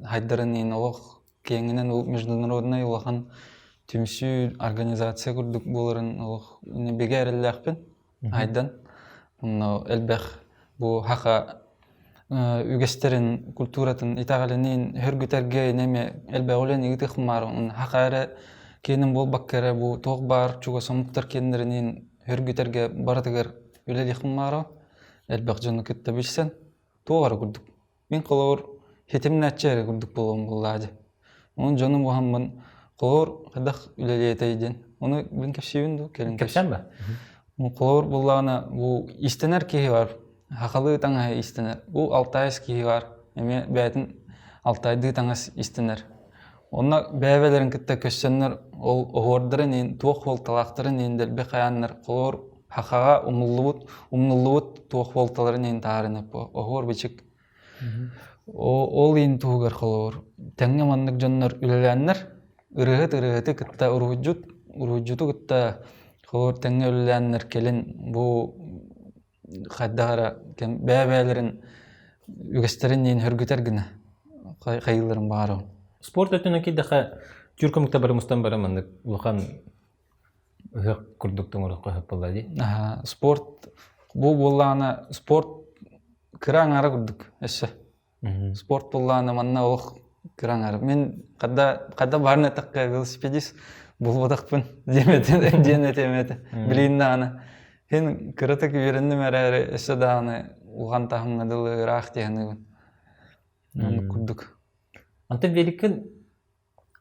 хайдарын иһин олох киэҥинэн международнай улахан түмсүү организация курдук буоларын олох бигэ эрэллээхпин айдан. Онно элбэх бу хаха үгэстэрин, культуратын, итэҕэлинин хөргүтэргэ эмиэ элбэх үлэни ыытыахмаар хаха эрэ киэнин буолбакка эрэ бу туох баар чугас омуктар киэннэринин хөргүтэргэ барытыгар үлэлиэхпин баара элбэх дьону кытта билсэн туох эрэ курдук мин холобур хитимнээччи эрэ курдук буолуом буоллаа дии онон дьонум уһаммын холобур хайдах үлэлиэтэй диэн ону мин кэпсиибин дуу кэлин кэпсээн ба холобур буоллаҕына бу иистэнэр киһи бар хахалыы таҥаһы иистэнэр бу алтайс киһи бар эмиэ бэйэтин алтайдыы таҥас иистэнэр онно бэйэ-бэйэлэрин кытта көссөннөр ол оһуордарын иһин туох суолталаахтарын иһин дэлби хайааннар холобур Хахаҕа умуллубут, умнуллубут туох буолталарын иһин таһааран оһуор бичик. Ол иһин туһугар холобур тэҥҥэ маннык дьоннор үлэлээннэр ырыаһыт ырыаһыты кытта уруһуйдьут уруһуйдьуту кытта холобур тэҥҥэ үлэлээннэр кэлин бу хайдах эрэ бэйэ-бэйэлэрин үгэстэрин иһин хөргүтэр гына хайыыларын баҕарабын. Спорт өттүнэн киирдэххэ тюрк омуктар бары мустан баран маннык улахан Ыһыах курдук тоҥоруохха сөп буолла дии. Спорт бу буоллаҕына спорт кыра аҥаара курдук өссө. Спорт буоллаҕына манна олох кыра аҥаара. Мин хадда хадда баарына эттэххэ велосипедист буолбатахпын диэн диэн этиэм этэ. Билигин даҕаны син кыратык үөрэнним эрээри өссө даҕаны улахан таһымҥа дылы ыраах дии саныыбын. Оннук курдук. Онтон великкин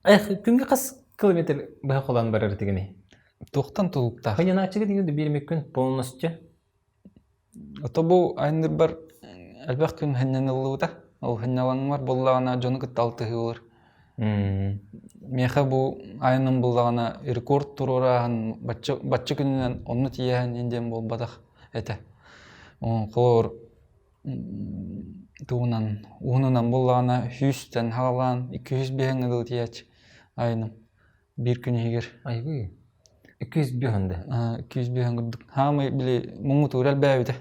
Эх, күҥҥэ хас километр быһа холоон барар этигиний? Туохтан тулуктаах? Хайанааччыга диэн биир эмит күн полностью. Ото бу айаннырбар элбэх күн ханньаныллыбыта. Ол ханньалаҥмар буоллаҕына дьону кытта алтыһыы буолар. Миэхэ бу айаным буллаҕына рекорд туруорааһын бачча, бачча күнүнэн онно тиийэһин диэн буолбатах этэ. Холобур тугунан уһунунан буллаҕына сүүстэн хаалаан 205 дылы тиийээччи айаным биир күн иһигэр Айгыы. 205 да. 205 курдук хаамай били муҥутуур элбээбитэ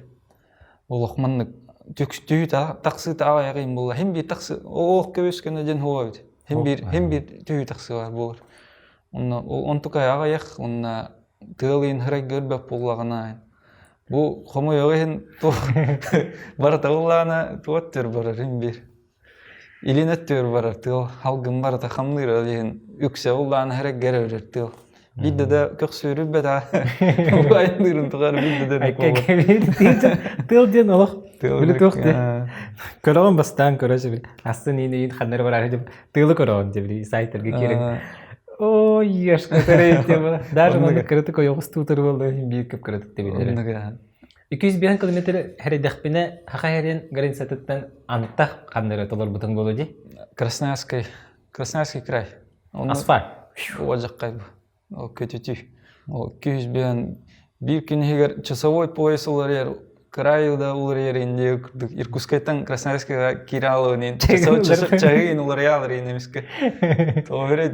олох маннык түкстүү тахсыыта аҕыйах буолла хим биир тахсы оох көбүс көнө диэн хуо эбит хим биир хим биир түһүү тахсыы буолар онно онтукай аҕыйах уонна тыал иһин хырайга өлбөт буоллаҕына бу хомойуох иһин туох барыта буоллаҕына туох өттүгэр барар иһин биир илин өттүгэр барар тыал халгын барыта хамныыр ол иһин үксэ буоллаҕына хырайга эрэ өлөр тыал. Биирдэ да көхсүөрүбэт аа. Бу айанныырын тухары биирдэ да Тыал диэн олох били туох диэн көрөҕүн бастаан көрө сөбүл астын иин иин ханнары бараары деп тыалы көрөҕүн деп били сайтарга киирэн ой ешка даже манна кыратык ойоҕос туутар буолла биир көп кыратык тебилere 205 километр хэрэдэхпинэ хаха хэрин границатыттан антах ханнары толорбутун болу ди Красноярский Красноярский край. Асфальт. Уожаккай бу. Ол көтүтүү. Ол 205 биир күн иһигэр часовой пояс уларыйар край да уларыйар инди курдук Иркутскайтан Красноярскайга киирэ алыбын чаһыын уларыйалар инемиске. Тоҕо берет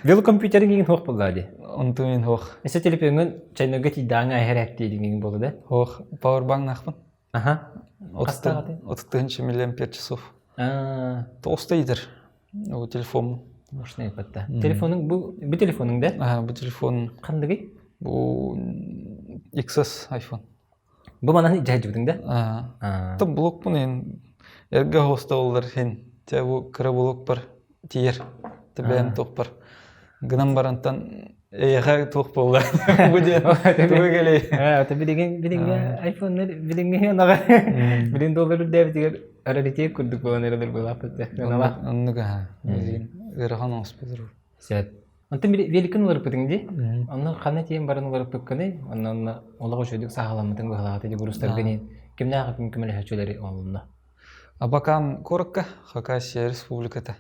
Велокомпьютериң иҥин хуох буолла ди. Онтум ин хуох. Эсэ телефоҥҥун чайнарга тиийдээҥ айһэр диигин буолла да? Хуох пауэрбанк нахпын. Аха. 30 миллиампер часов. Толстой итер. Ол телефон. Мощный патта. Телефонуң бу бу телефонуң да? Аха, бу телефон. Кандыгый? Бу XS iPhone. Бу манан жайжыбытың да? Аа. Та блокпун эн эрге хостоллар хин. Те бу кыра блок бар тиер. Те бэйэм туох бар. Гынан барантан эйэхэ туох буолла. Бу диэн тугу кэлэй. Ата билигин билиҥҥи айфоннар билиҥҥи анаҕа билин доллар үрдээбитигэр раритет курдук буолан эрэлэр буолааппыт. Оннук аха. Билигин ыарахан оҥоспутур. Сөп. Онтон великин уларыппытыҥ дии. Онно ханна тиийэн баран уларыппыккыный? Онно онно олох үчүгдүк сааһыламмытыҥ быһалаата дии бурустаргыныын. Кимнээх күн көмөлөһөөччүлэри оҥолунна? Абакан куоракка Хакасия республиката.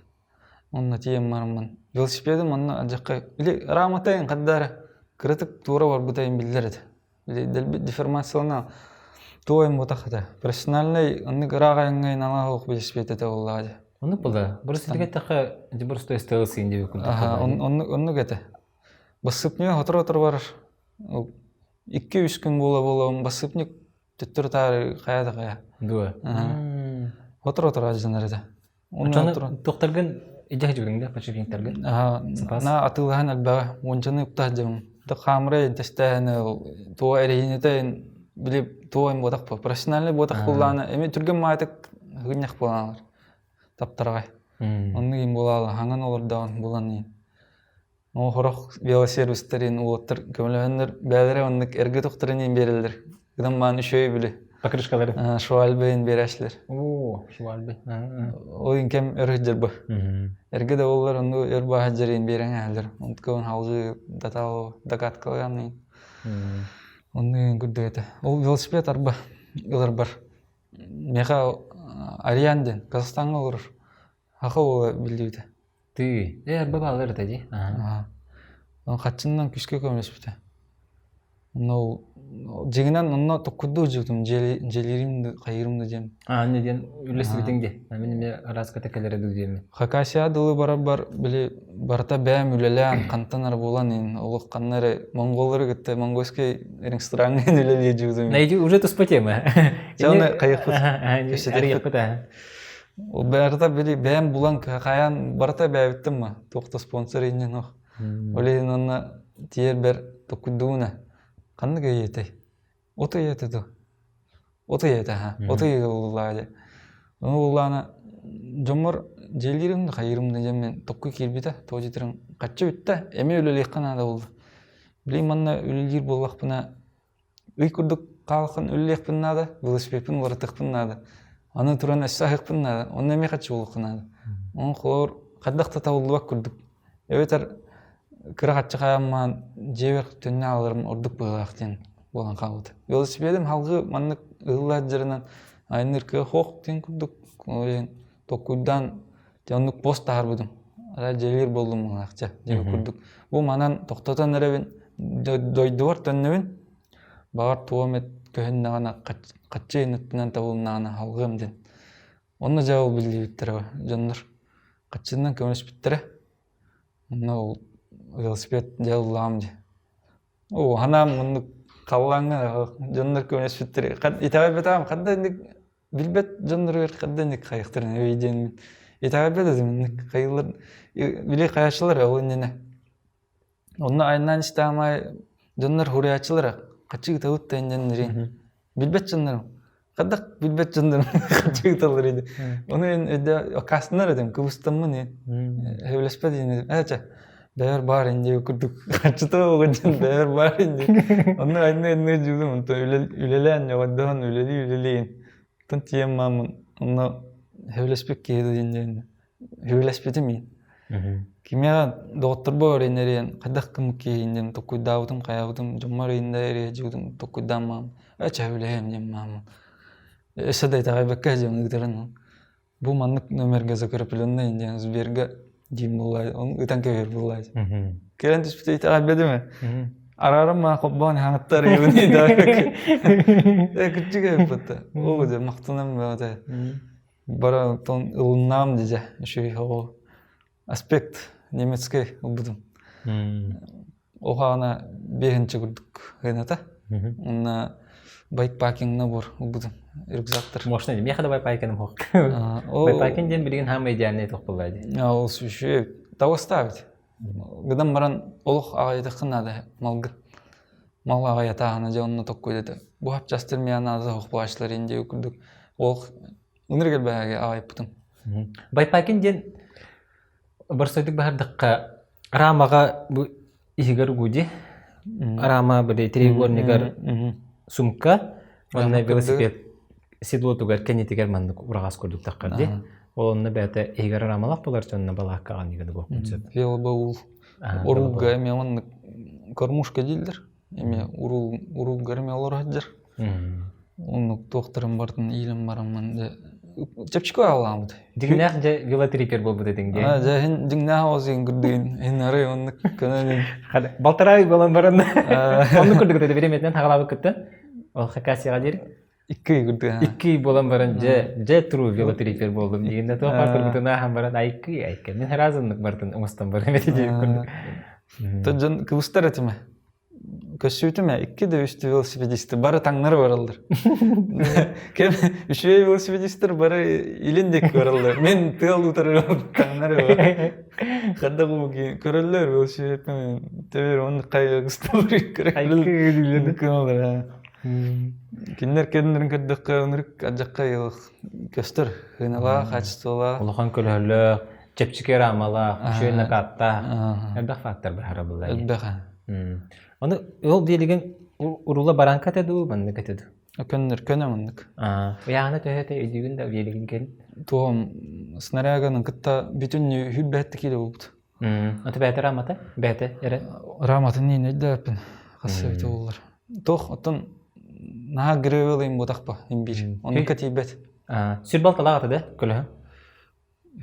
Онно тиийэн бараммын велосипедым онно алдьархай или раматайын хаддаара кыратык туора барбытайын биллэр этэ. Или дэлби деформациялана туойун буотах этэ. Профессиональнай оннук ыраах айаҥҥа иналаах велосипед этэ буоллаҕа дии. Оннук буолла. Боростуйга эттэххэ, дьэ боростуой стелс диэбит курдук. Аха, оннук оннук этэ. Бассыпньыга сотору-сотору барар. Икки-үс күн буола-буола бассыпньык төттөрү-таары хайа да хайа. Дуо? Сотору-сотору алдьанар этэ. Оччону туохтаргын илдьэ сылдьыбытыҥ да подшипниктаргын? На атыылаһан элбэҕэ уончаны ыпта сылдьабын. Хаамыра тэстээһинэ туо эрэйинэтэ били туо буотах профессиональный буотах буоллаана эми түргэн маатык хыгынньах буолаалар таптараҕай. Оннук иин буолаала хаҥан олордоҕун булан иин. Ол сорох велосервистэрин уолаттар көмөлөһөннөр бэйэлэрэ оннук эргэ тохторун иин биэрэллэр. Гынан маан үчүгэй били. Покрышкалары. Швальбейн биэрээчилэр. Оо, швальбей. Ол кэм өр сылдьар Эргэ да буоллар онну өр бааһа дьэриин биэрэн аһаллар. Онтукабын халгыы датал догадкалаан Онну курдук этэ. Ол велосипед арба ыларбар. Миэхэ Ариан диэн Казахстаҥҥа олорор. Аха уола биллибитэ. Тыы. Ээ, арба бааллар этэ дии. Аа. Хаччыннан күүскэ көмөлөспүтэ. Онно ол дьиҥинэн онно токкурдуу дьиэтим дьиэлиирим да хайыырым да диэн. Аа, инньэ диэн үллэстибитиҥ дии. Мин эмиэ араската кэлэрэ дуу диэммин. Хакасия дылы барарбар били барыта бэйэм үлэлээн хантан эрэ буолан иһин олох ханна эрэ монголлары кытта монгольскай рестораҥҥа үлэлии дьиэтим. Найди уже туспа тема. Дьэ оны хайыахпыт. Арыйахпыт аа. Барыта били бэйэм булан хайаан барыта бэйэбиттэн ма туох да спонсор иннин ох. Ол иһин онно тиийэрбэр токкуйдууна ханнык ыйытай? От ыйата дуо? От ыйата ха. От ыйыга буллаа дии. Ону буллаана дьоммор дьиэлиирим да хайыырым да диэммин токкуй киирбитэ. Тоҕо диэтэрин хаччы бүттэ эмиэ үлэлиэххэ наада буолла. Билигин манна үлэлиир буоллахпына Ый курдук хаалхан үлэлиэхпин наада, велосипедпин уларытыахпын наада. Аны туран өссө аһыахпын наада, онно эмиэ хаччы буолуохха наада. Онон холобур хайдах да табыллыбат курдук. Эбэтэр кыра хаччы хааммаан дьиэбэр төннө ааларым ордук быһыылаах диэн буолан хаалбыта. Велосипедим халгыы маннык ыһыллаат дьарынан айанныыр кыах суох диэн курдук ол иһин толкуйдаан дьэ оннук пост таһаарбытым. Арай дьиэлиир буоллум быһыылаах дьэ диэбит курдук. Бу манан тохтотон эрэбин, дойдубар төннөбүн. Баҕар туом эмит көһүннэҕинэ хаччы өттүнэн табылыннаҕына халҕыам диэн. Онно дьэ ол биллибиттэрэ дьоннор хаччыннан көмөлөспүттэрэ. Онно ол велосипед дьэ ыллаҕым дии. Оо, ханаам оннук халлааҥҥа дьоннор көмөлөспүттэрэ. Итэҕэйбэтэҕим ханна инник билбэт дьонноругар ханна инник хайыахтарын эбий диэн итэҕэйбэт этим инник хайыылар били хайааччылар ол иннинэ онно айаннаан истэҕим аайы дьоннор хуруйааччылар хаччы ыытабыт да инниннэрин билбэт дьоннорум хайдах билбэт дьоннорум хаччы ыыталлар ини ону эн өйдөө аккаастанар этим кыбыстаммын ин сөбүлэспэт ини ээ чэ. Бэйэр баар инди курдук харчыта оҕо дьон бэйэр баар инди. Онно айны-айны дьүүлүм онтон үлэлээн ньоҕойдоһон үлэлии-үлэлиин. Оттон тиийэн маамын онно сөбүлэспит киһи да диэн сөбүлэспитим иин. Кимиэхэ доҕотторбор эрийэн хайдах гыммыт киһи диэн толкуйдаабытым, хайаабытым, дьоммор эрийэн эрийэ толкуйдаан маам, ээ сөбүлэһиэм диэн маамын. Өссө да итэҕэйбэккэ дьон ыытарын бу маннык номерга закрепленный диэн Сберга диин буоллаа он ытан кэбиһэр буоллаа кэлэн түспүтэ итэҕэйбэтим ээ арааран маа холбоон хаҥаттар ыйыбын итэҕэйбэккэ э кырдьык эбиппит ол дьэ махтанам бөҕөтө бара онтон ылыннаам дьэ үчүгэй оҕо аспект немецкэй ылбытым. Оһаана бэһинчи курдук гыната. Онна байкпакингна бор ылбытым рюкзактар. Мощный меха да байкпакингым хох. Байкпакинг диэн билигин хаама идеальный туох буолла дии. Ол сүшү того ставить. Гынан баран олох аҕайытаххын наада малгын. Мал аҕайатааһына дьэ онно токкуйдата. Бу хапчастыр миа наада хох буачлар инди курдук. Олох Ынырык элбэҕи аҕайппытым. Байпакин диэн барсайдык баһардахха рамаҕа бу иһигэр угуди рама били треугольнигар сумка уонна велосипед седлотугар кэннитигэр маннык ураҕас курдук таххар ди ол онно бэйэтэ иһигэр рамалаах болар дьонно балааккаҕа ниганы буохпун сөп велобаул уруулга эмиэ маннык кормушка дииллэр эмиэ уруул уруулгар эмиэ олоро сылдьар Оннук туохтарын барытын иилэн бараммын дьэ чэпчэки аалаабыт. Дьиҥнээх дьэ велотрикер буолбут этиҥ дии. Аа дьэ иһин дьиҥнээх оҕус курдугун иһин арай оннук көнө Балтараа ый буолан баран оннук курдук этэ бириэмэтинэн хаҕалаабыт кытта. Ол Хакасияҕа диэри. Икки ый курдук. Икки ый буолан баран дьэ дьэ тру велотрикер буоллум диигин туох баар турбутун ааһан баран айкы айкы мин сразу оннук бартын оҥостон барым этэ диэбит курдук. Тот дьон кыбыстар этим Көссүүтүм ээ, икки да үстүү велосипедисты бары таҥнары бараллар. Кэм үчүгэй велосипедистар бары илин диэки бараллар. Мен тыал утары таҥнары барар. Хадда кубуки көрөллөр велосипедпин төбөр оннук хайа кысталар көрөллөр. Кинилэр кэннилэрин көрдөххө ынырык адьакка көстөр хыналаах, качестволаах. Улахан көлөһөлөөх, чэпчэки рамалаах, үчүгэй накаттаах, элбэх фактор баһара булла. Элбэх. Ону ол диэлигин урула баранка этэ дуу, маннык этэ дуу? Көннөр көнө маннык. Ыйааһына төһө этэ өйдүүгүн да диэлигин кэлин? Туом снаряганын кытта бүтүннүү хүрбэт кило буолбут. Аты бэйэтэ рамата? Бэйэтэ эрэ? Раматын иин өйдөөппүн. Хас эбитэ буоллар. Туох оттон наһаа гревел ботахпа имбир. Оннукка тиийбэт. Сүр балталаах ата да көлөһө?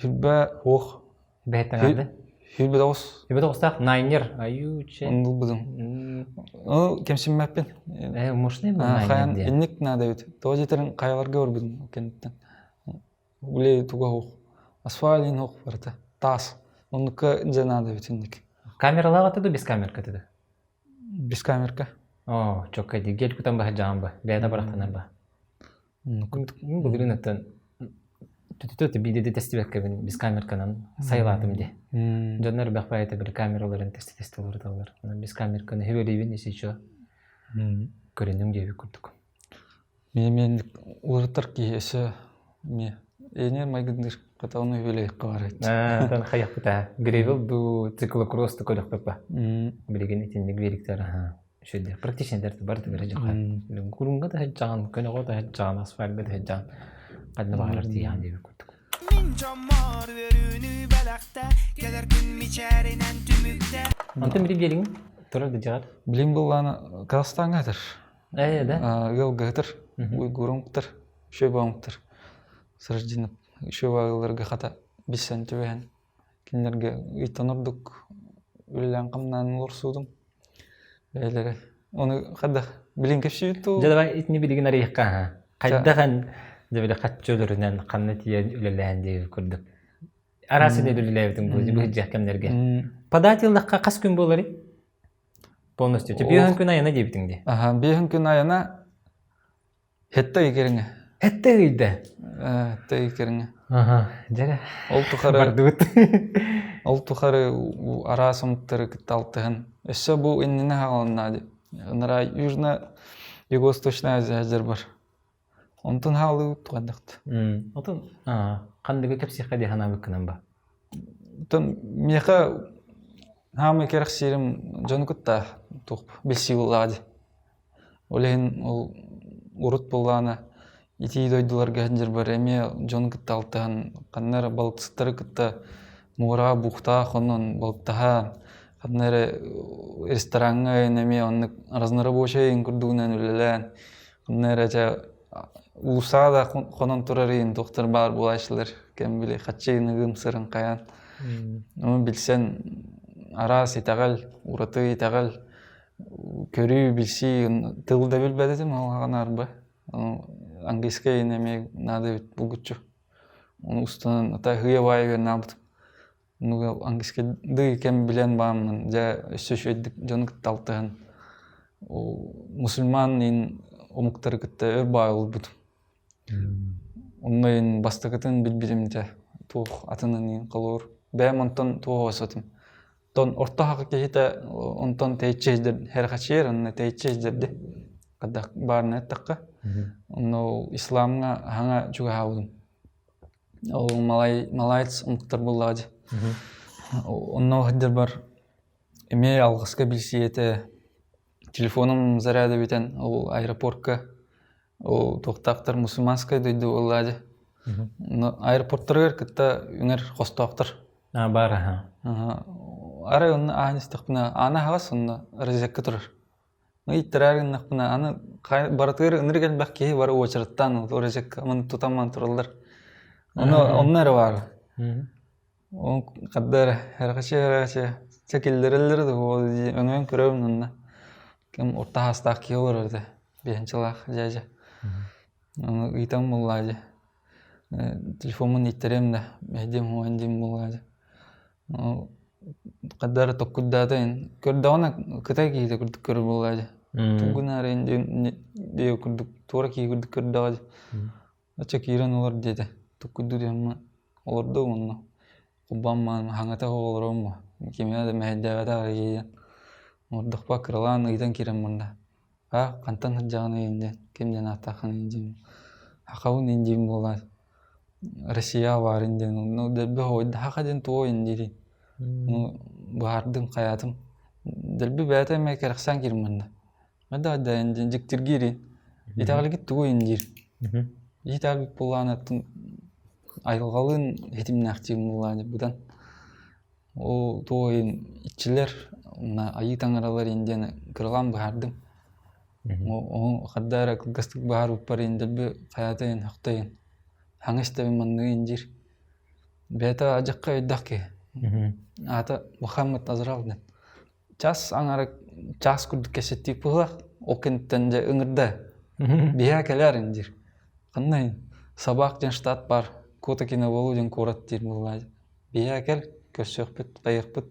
Сүрбэ уох. Бэһэттэн аарды. 29. Сүрбэ тоҕустаах Найнер. Аюуче. Оннулбутум. Ол кэмсиммэппин. Э, мощный был Хайан инник надо эбит. Тоҕо диэтэрин хайаларга барбытым кэнниттэн. Үлэ туга суох. Асфальт суох барыта. Таас. Оннукка дьэ надо эбит инник. Камералаах ата да без камерка да? Без камерка. О, чокка ди. Гель кутан баһа жаан ба. Бэйэтэ барахтанар ба. Былырыын оттон түтүтү биирдэ да тестибэккэбин без камерканан сайылаатым дии. Дьоннор элбэх баайыта били камераларын тести-тести олоруталлар. Онон без камерканы хүбэлиибин если чё көрүнүҥ диэбит курдук. Мин мен уларытар киһи өссө эмиэ эйиэнэ майгындыыр хата ону хүбэлиэххэ баар эбит. Оттон хайахпыта гревел дуу циклокросс да көрөхпүт ба. Билигин итинник великтэр аха Үчүгэй. Практичный дэрт барытыгар дьахан. Курунга да сылдьаҕын, көнөҕө да сылдьаҕын, асфальга да сылдьаҕын. Ханна баҕарар тиийэҕин диэбит курдук. Мин дьоммор үөрүүнү бэлэхтэ, кэлэр күн мичээринэн түмүктэ. Онтон били биэриҥ турар да дьаҕар. Билим былаана Казахстаҥҥа сытар. Ээ да. Ыалга сытар, уйгурум кытар, шөбөм кытар. Сраждинов шөбө хата билсэн түбэһэн Кинилэргэ ыйтан ордук үлэлээн-хамнаан олорсуутум. Бэйэлэрэ ону хайдах билин кэпсиибит дуу? Дьэ давай итини билигин арыйыахха аха. Хайдах эн дьэ били хаччы өлөрүнэн ханна тиийэн үлэлээн диэбит курдук. Араас сиринэн үлэлээбитиҥ бу быһыдьах кэмнэргэ. Подать ыллахха хас күн буоларый? Полностью. Биэһин күн айана диэбитиҥ дии. Аха, биэһин күн айана Хетте ый кэриҥэ. Хетте ыйда. Хетте ый кэриҥэ. Аха, дьэ Ол тухары бардыбыт. Ол тухары араас омуктары кытта алтыһан. Өссө бу иннинэ хаалынна дии. Ынараа Южно Юго-Восточная Азия сылдьар бар. Онтон хаалыы тугандахт. Отон ханныгы кэпсиэххэ дии санаабыккынан ба? Оттон миэхэ Хаамай кэрэхсиирим дьону кытта туох билсии буоллаҕа дии. Ол иһин ол урут буоллаҕына итии дойдуларга сылдьарбар эмиэ дьону кытта алтыһан ханна эрэ балыксыттары кытта муораҕа бухтаах онон балыктаһан ханна эрэ рестораҥҥа эмиэ оннук разнорабочай курдугунан үлэлээн ханна эрэ дьэ уулуссаҕа да хонон турар иһин туохтар баар буолааччылар кэм били хаччы ыгым сырын хайаан ону билсэн араас итэҕэл ураты итэҕэл көрүү билсии тыл да билбэт этим ол аҕана арба английскай эмиэ наада эбит булгуччу ону устунан ата һыйа баайа үөрэнэ английскайдыы кэм билэн бааммын дьэ өссө үчүгэйдик дьону кытта алтыһан мусульман иин омуктары кытта өр баай олорбутум онно иин бастакытын билбитим дьэ туох атынын иин холобур бэйэм онтон туох осотум тон орто хакы киһитэ онтон тэйиччи хэрхачиэр онно тэйиччи иһдэрди хайдах баарына эттэххэ онно исламҥа хаҥа чугаһаабытым Ол малай малаец омуктар буоллаҕа дии. Онно сылдьарбар эмиэ алҕаска билсии этэ. Телефонум заряда бүтэн ол аэропортка ол туохтаахтар мусульманскай дойду буоллаҕа дии. Но аэропорттарыгар кытта үҥэр хостоохтор. А баар аха. Арай онно аан истэхпинэ аана аһаҕас онно розетка турар. Ыйыттараар гыннахпына аны барытыгар ынырык элбэх киһи бары уочараттаан розетка тутан тураллар. Ону онно эрэ баар. Ол хадда эрэ эрҕачы эрҕачы чэ киллэрэллэр да өҥөйөн көрөбүн онно. Ким орто саастаах киһи олорор этэ биэһинчэлээх дьээдьэ. Ону ыйтан буллаа дьэ. Телефоммун ииттэриэм да эһдиэм уһуон диэн буоллаа дьэ. Хадда эрэ токкуйдаата көрдөҕүнэ кытай киһитэ курдук көрөр буоллаа дьэ. Тугун эрэ диэн курдук туора киһи курдук көрдөҕө дьэ. Оччо киирэн олор диэтэ. Токкуйдуу түһэммин олордум онно. Кубаммаан хаҥата олороммо. Кимиэхэ да мэһэйдээбэтэх эрэ киһи диэн. Олордохпо кыралаан ыйытан киирэн барда. А хантан сылдьаҕыный диэн ким диэн ааттааххыный диэн. Хахабын индиин буолаат Россияҕа баарын диэн ну дэлби хоһуйда хаха диэн тугу индиирий ну быһаардым хайаатым дэлби бэйэтэ эмиэ кэрэхсээн киирим манна да да дьиктиргиирин итэҕэлгит тугу индиир итэҕэлбит буоллаҕына айылҕалыын ситимнээхтиин буоллаҕына быдан ол туох иһин иччилэр уонна айыы таҥаралар иһин диэн кыралаан быһаардым Ону хадда эрэ кылгастык быһаарбыппар иһин дэлби хайаатайын һахтайын хаҥа истэбин манныгын диир бэйэтэ адьахха өйдөөх киһи аата Мухаммад Азрал диэн час аҥара чаас курдук кэпсэттиик быһыылаах ол кэнниттэн дьэ ыҥырда биһиэхэ кэлээр диир ханна Сабаах диэн штат баар Кота Киноболу диэн куорат диир буоллаа биһиэхэ кэл көрсүөхпүт хайыахпыт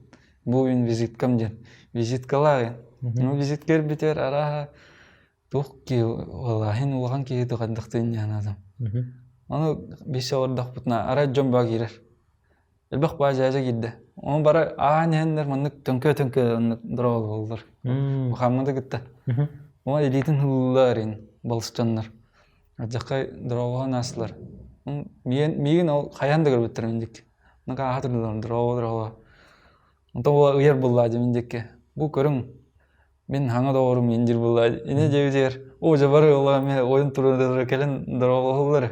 бу мин визиткам диэн визиткалаах ну визитка эрбитигэр арааһа туох киһи улахан улахан киһи тугандахтыын диэн ону билсэ олордохпутуна арай дьон баа киирэр элбэх баа дьээдьэ киирдэ ону бары аан иһэннэр маннык төҥкө-төҥкө оннук дорообололлор Мухаммады кытта ону илиитин ыллылар ин балыс дьоннор Алдьархай дорообоһон аастылар. Миигин, миигин ол хайаан да көрбүттэр мин диэки. Онно ааһа турдулар дорообо дорообо. Онтон була ыйар буллаа дьэ мин диэки. Бу көрүҥ мин хаҥа доҕорум мин диир буллаа. Ини диэбитигэр оо дьэ бары ыла эмиэ ойон туран кэлэн дорооболоһоллор.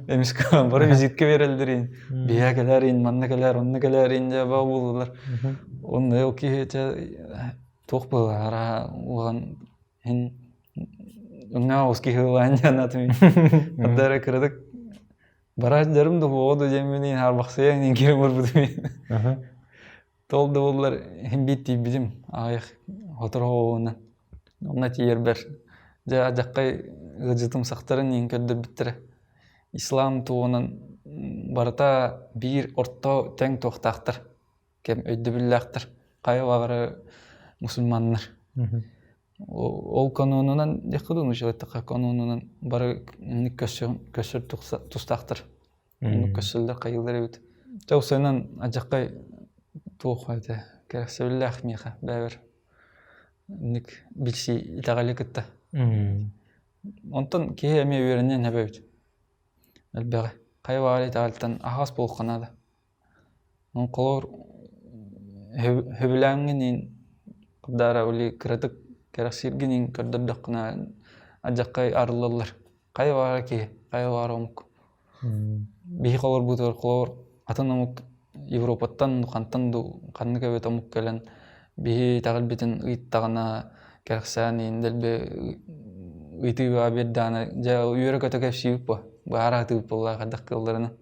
Эмискэ бары визитка биэрэллэр биһиэхэ кэлээр манна кэлээр онно кэлээр дьэ баа буоллулар. Онно ол киһи туох буолла араа улахан Һин Уҥаа оҕус киһи ылаан диэн атым. Хадда эрэ кыратык бараат дьарым да буоҕа да диэммин иһин хаарбахсыйан иһин киирэн барбытым иһин. Тол да буоллар иһин биир тиийбитим аҕыйах сотору оҕуһунан. Онно тиийэрбэр дьэ адьаххай ыалдьытым сахтарын иһин көрдөрбүттэрэ. Ислам туһунан барыта биир орто тэҥ туохтаахтар. Кэм өйдөбүллээхтэр. Хайа баҕарар мусульманнар. Ол канонунан диэххэ дуу, нууччалыттахха канонунан бары инник көрсөр тустаахтар. Оннук көрсөллөр хайыылар эбит. Чэ усайынан адьаххай туох этэ кэрэхсэбиллээх миэхэ бэйэбэр инник билсии итэҕэли кытта. Онтон киһи эмиэ үөрэниэн сөп эбит. Элбэҕи. Хайа баҕар итэҕэлтэн аһаҕас буолуохха наада. Холобур, Сөбүлээҥҥин иин Курдаара ули кыратык кэрэхсииргин иин көрдөрдөххүнэ адьаххай арыллаллар. Хайа баҕара киһи, хайа баҕара омук. Биһи холорбутугар холобур атын омук Европаттан хантан дуу ханнык эбит омук кэлэн биһи итэҕэлбитин ыйыттаҕына кэрэхсээн иин дэлби ыйытыыга биэрдэҕинэ дьэ үөрэ-көтө кэпсиибит буо быһаара сатыыбыт буоллаҕа хайдах кыалларынан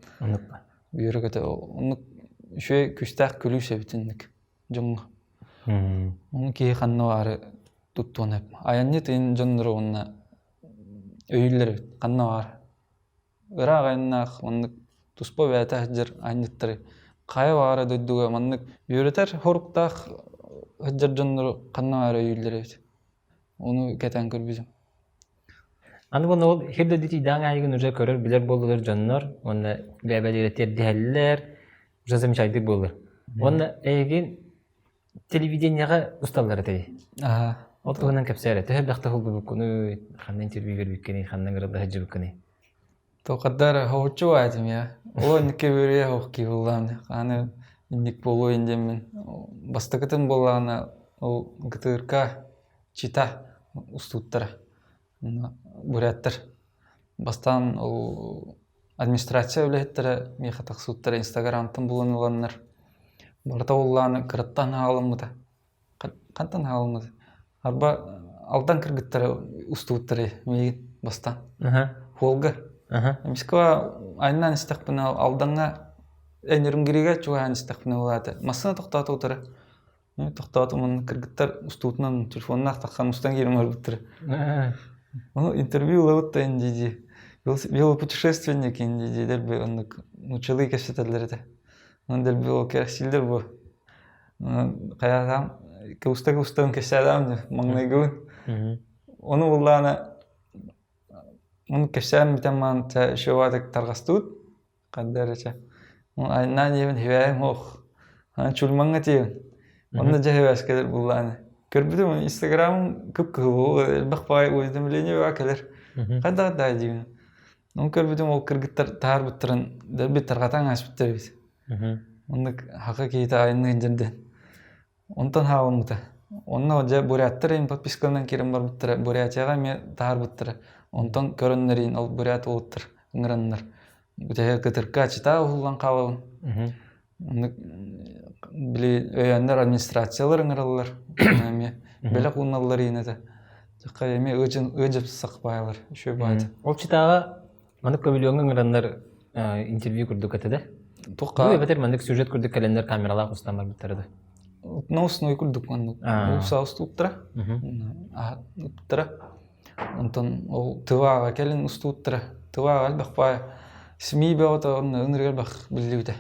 үөрэ-көтө оннук үчүгэй күүстээх күлүүс эбит инник дьоҥҥо. Ону киһи ханна баары туттуон сөп. Айанньыт иһин дьоннору уонна өйүүллэр эбит. Ханна баар. Ыраах айаннаах маннык туспа бэйэтэ сылдьар айанньыттары хайа баара дойдуга маннык үөрэтэр соруктаах сылдьар дьоннору ханна баары өйүүллэр эбит. Ону кэтээн көрбүтүм. Аны уонна ол сир дойду аайыгын уже көрөр билэр буоллулар дьоннор уонна бэйэ-бэйэлэрэ тиэрдиһэллэр уже замечательный буолар. Уонна эйигин телевидениеҕэ усталлар этэй. Ол туһунан кэпсээ эрэ. Төһө элбэхтэ уһулбуккунуй, ханна интервью биэрбиккиний, ханна ыҥырылла сылдьыбыккыный? Тоқаддар хоһуччу баатым я. Ол инникке бүрүе хоһ киһуллаан. Аны инник буолуо индеммин. Бастакытын буоллаҕына ол ГТРК Чита устууттара буряттар бастаан ол администрация үлэһиттэрэ миэхэ тахсыбыттара инстаграмтан булан ыланнар барыта уоллааны кыраттан хаалыммыта хантан хаалыммыта арба алдан кыргыттара устубуттара миигин бастаан Волга эмискэ айаннаан истэхпинэ Алдаҥҥа Нерюнгригэ чугаһаан истэхпинэ буолаата массыына тохтоото утары Тохтоотум уонна кыргыттар устуутунан телефоннаах тахсан устан киирэн барбыттара. Ону интервью ылабыт да дии велопутешественник дии дэлби оннук нууччалыы кэпсэтэллэр этэ. Онон дэлби ол кэрэхсииллэр бу. Хайаатаам кыбыста-кыбыстан кэпсээтэҕим маҥнайгыбын. Ону буллаҕына ону кэпсээн бүтэн баран еще тарҕастыбыт. Ханна эрэ чэ. Айаннаан диэбин хибээйим ох. Чульмаҥҥа тиийэн. Онно дьэ хибээскэлэр буллааны. Көрбүтүм инстаграмым кып-кыһыл элбэх баҕайы уведомление баа кэлэр. Хайдах да диибин. Ону көрбүтүм ол кыргыттар таһаарбыттарын дэлби тарҕатан ааспыттар эбит. Оннук хака киһитэ айанныыр дьэрдэн. Онтон хаалыммыта. Онно дьэ буряттар иһин подпискаланан киирэн барбыттара, Бурятияҕа эмиэ таһаарбыттара. Онтон көрөннөр иһин ол бурят уолаттар ыҥыраннар бүтэһигэр кытырка читаа уһуллан хаалабын. Оннук били өйөөннөр администрациялар ыҥыраллар. Эмиэ бэлэх ууналлар иһин этэ. Дьахха эмиэ ыадьыпсах баайалар, үчүгэй баайата. Ол читааҕа Маннык көбүлүөҥҥэ ыҥыраннар интервью курдук этэ да? Туохха? Эбэтэр маннык сюжет курдук кэлэннэр камералаах устан барбыттара да? Наусной курдук маннык уулусса устууттара. Ыыттара. Онтон ол ТВ-ҕа кэлин устууттара. ТВ-ҕа элбэх баай СМИ бөҕөтө онно ынырык элбэх биллибитэ.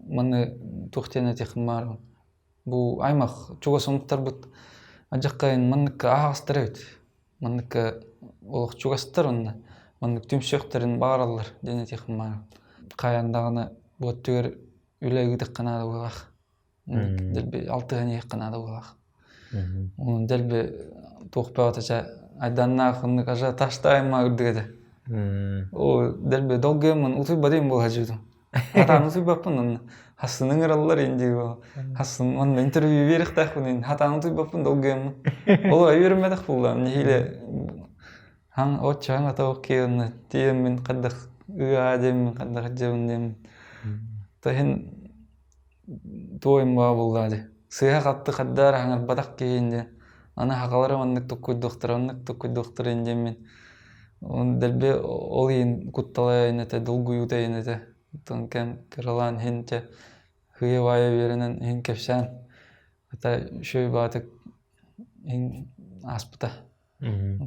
Манны туох диэн этиэххин баарбын. Бу аймах чугас омуктарбыт адьаххайын манныкка аһаҕастар эбит. Манныкка олох чугастар онно маннык түмсүөхтэрин баҕараллар диэн этиэхпин баҕарабын. Хайаан даҕаны бу өттүгэр үлэ ыытыахха наада буоллаах. Дэлби алтыһан иһиэххэ наада буоллаах. Онон дэлби туох бөҕөтө чэ айданнаах оннук ажиотажтаайма үрдүк этэ. Оо дэлби долгуйаммын утуйбатым буола сылдьыбытым. Хатаан утуйбаппын онно хассыны ыҥыраллар ин дии хассын онно интервью биэриэхтээхпин ин хатаан утуйбаппын долгуйаммын. Ол үөрэммэтэх буоллаҕым нэһиилэ хаҥ оччо хаҥ атах киэннэ тиэммин хайдах ыаа диэммин хайдах дьэбин диэммин таһын туойум баа буоллаа дии сыыһа хатты хаддаар хаҥарбатах киһи диэн аны хахалара маннык туккуйдуохтара оннук туккуйдуохтара ин диэммин дэлби ол иһин куттала иһин этэ долгуйуута иһин этэ оттон кэм кыралаан иһин чэ хыйа-баайа үөрэнэн иһин кэпсээн хата үчүгэй баҕатык иһин ааспыта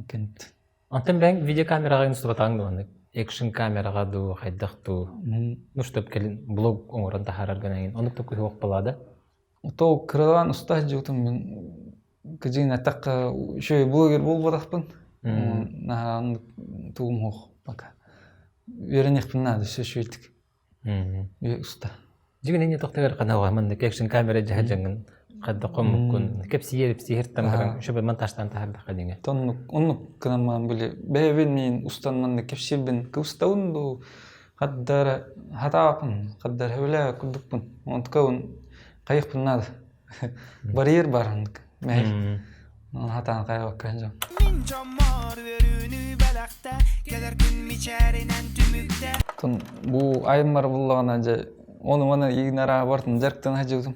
кэнт Онтон бэйэҥ видеокамераҕа устубатаҕыҥ дуо маннык экшн камераҕа дуу хайдах дуу ну чтоб кэлин блог оҥорон таһаараргын эҥин оннук да куһуох буолаа да То кыралаан уста сылдьыбытым мин кыдьыын эттэххэ үчүгэй блогер буолбатахпын наһаа оннук тугум суох пока үөрэниэхпин наада өссө үчүгэйдик уста Дьиҥин инньэ тохтогор ханаҕа маннык экшн камера дьаһа дьаҥын хайдах хоммуккун кэпсиэр ипсиэр тамаран үчүгэй монтажтаан таһаардахха диҥэ Оннук оннук гынан били бэйэбин миин устан маннык кэпсиирбин кыбыстабын дуу хаддара хатааппын хаддара үлэ курдукпун онтукабын хайыахпын наада. Барьер бар оннук. Мэһэй. Хатаан хайабакка дьон. Мин дьоммор үөрүүнү бэлэхтэ, кэлэр күн мичээринэн түмүктэ. Тон бу айыммар буллаҕына дьэ ону маны игнара бартын дьарыктана сылдьыбытым.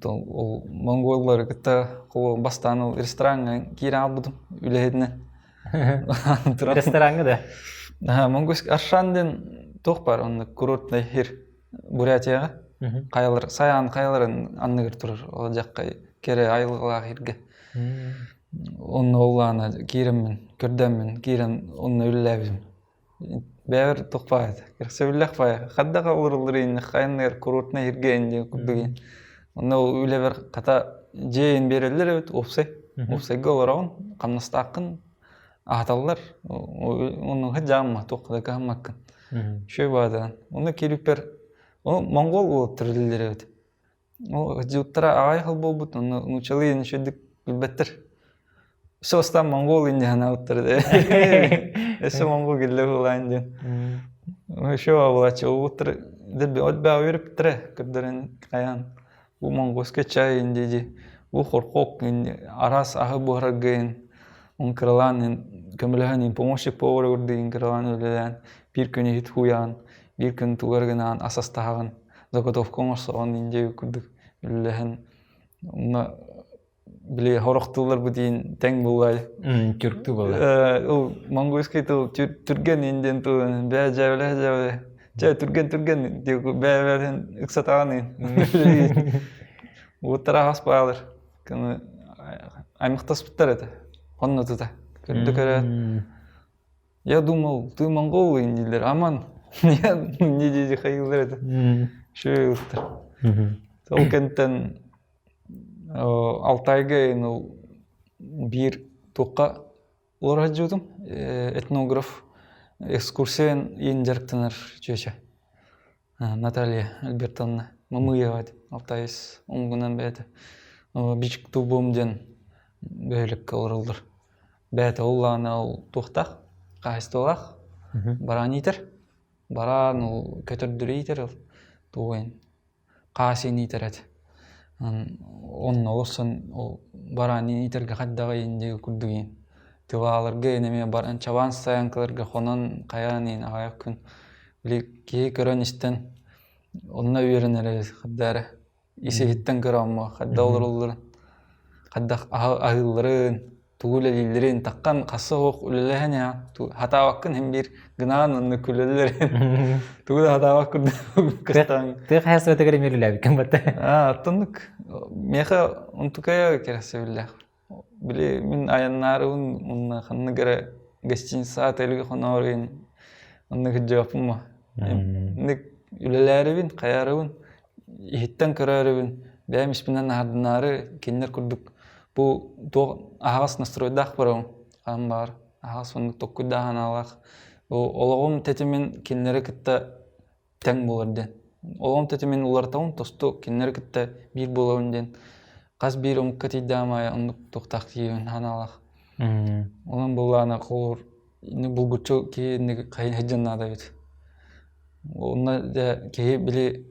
Ол монголлары кытта бастаан ол рестораҥҥа киирэн албытым үлэһитинэн. Рестораҥҥа да? Монгольский Аршан диэн туох бар онно курортный хир Бурятияҕа хайалар Саян хайаларын анныгар турар ол дьахха кэрэ айылҕалаах иргэ. Онно оллаана киирэммин, көрдөммүн киирэн онно үлэлээбитим. Бэйэбэр туох баай этэ, кэрэхсэбиллээх баай. Хайдах олороллор инник хайанныгар курортнай иргэ инди курдук ин. Онно ол үлэбэр хата дьиэ ин биэрэллэр эбит уопсай. Уопсайга олороҕун, хамнастааххын аһаталлар. Онно дьаамма туохха да кыһаммаккын. Үчүгэй баатаан. Онно киирбиппэр ол монгол уолаттар үлэлиир эбит. Ол дьуттара аҕай хал буолбут, онно нууччалыы үчүгэйдик билбэттэр. Өссө бастаан монгол инде санаабыттар да. Өссө монгол киллэ буолаан диэн. Еще буолааччы уолаттар от баа үөрүптэрэ көрдөрөн хайаан бу монгольскай чай инде дии бу хорхок араас аһы буһарарга он кыралаан көмөлөһөн ин помощник повара курдук кыралаан үлэлээн биир күн иһит хууйаан биир күн тугар гынаан ас астаһаҕын заготовка оҥорсоҕун инде курдук үлэлэһэн онно били хорох тылларбыт иин тэҥ буллай түрктүү буолла ол монгольский тыл түргэн индиэн тылын бээ дьээбэлэ дьээбэлэ чэ түргэн түргэн бээ ыксатаҕын уоттара хас баалар кыны аймахтаспыттар этэ онно тута көрдө көрөөт Я думал, ты монгол дииллэр, аман не дии хайыылар этэ. Үчүгэй ылтар. Ол кэнтэн Алтайга ну биир туохха олоро сылдьыбытым этнограф экскурсиян иин дьарыктанар чүөчэ Наталья Альбертовна Мамыева Алтайс омугунан бэйэтэ Бичик Тубум диэн бөһүөлэккэ олороллор. Бэйэтэ ол лаана ол туохтаах хаһайыстыбалаах бараан иитэр. Бараан ол көтөрдөрү иитэр ол тугуйн хаасин иитэр этэ. Онно олорсон ол бараан иитэргэ хайдаҕый диye курдук иин. Тывааларга эмиэ баран чабаан стоянкаларга хонон хайаан иин аҕыйах күн били киһи көрөн истэн онно үөрэнэр эбит хайда эрэ ис-иһиттэн көрө хайда олороллорун хайдах аһыылларын тугу үлэлииллэрин таххан хасса суох үлэлэһэн иһэ хатаабаккын иһин биир гынаан онно күлэллэрин тугу да хатаабак курдук кыстаан Тыа хаһаайыстыбатыгар эмиэ үлэлээбиккин батта. Аа, оттоннук миэхэ онтукайа кэрэхсэбиллээх. Били мин айаннаарыбын уонна ханнык эрэ гостиница отельга хоноору оннук сылдьыбаппын Инник үлэлээрибин, хайаарыбын, иһиттэн көрөөрүбүн, бэйэм испинэн аһардынаары кинилэр курдук бу туох аһаҕас настройдаах барабын хаһан баҕар аһаҕас оннук толкуйдаах санаалаах бу олоҕум тэтимин кинилэри кытта тэҥ буолар диэн. Олоҕум тэтимин уларытабын, тосту кинилэри кытта биир буолабын диэн хас биир омукка тиийдэҕим аайы оннук туохтаах тиийэбин санаалаах. Онон буоллаҕына холобур булгуччу киһи инник сылдьан наада эбит. Онно дьэ киһи били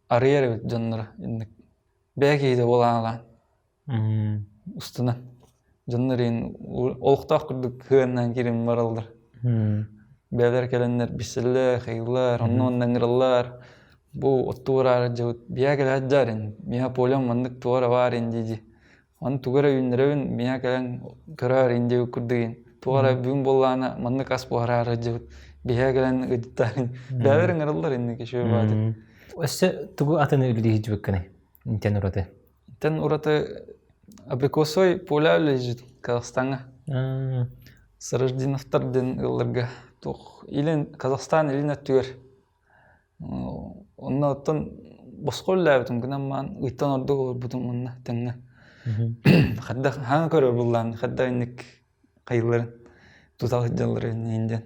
арыйар эбит дьоннору инник бэйэ киһитэ буолаан устунан дьоннор иин олохтоох курдук кыаннаан киирэн бараллар. Бэйэлэр кэлэннэр билсэллэр, хайыыллар, онно-онно ыҥыраллар. Бу оттуур дьыбыт бийээ кэлэ сылдьаар миэхэ полям маннык туора баар ин дии-дии. Аны тугу эрэ үүннэрэбин, миэхэ кэлэн көрөөр ин диэбит курдук ин. Туох эрэ бүгүн буоллаҕына маннык ас буһараары дьыбыт. Биһиэхэ кэлэн ыдьыттаарын. Бэйэлэр ыҥыраллар инники үчүгэй баҕайытык. Өссө тугу атыны үлэлии сылдьыбыккыный? Интэн ураты. Интэн ураты абрикосовый поля лежит Казахстаҥҥа. Сараждиновтар диэн ыалларга туох илин Казахстан илин өттүгэр Онно оттон босхо үлэлээбитим гынан маан ыйтан ордук олорбутум уонна тэҥҥэ. Хайдах хаҥа көрөр буллаан хайдах инник хайылларын тута сылдьалларын иһин диэн.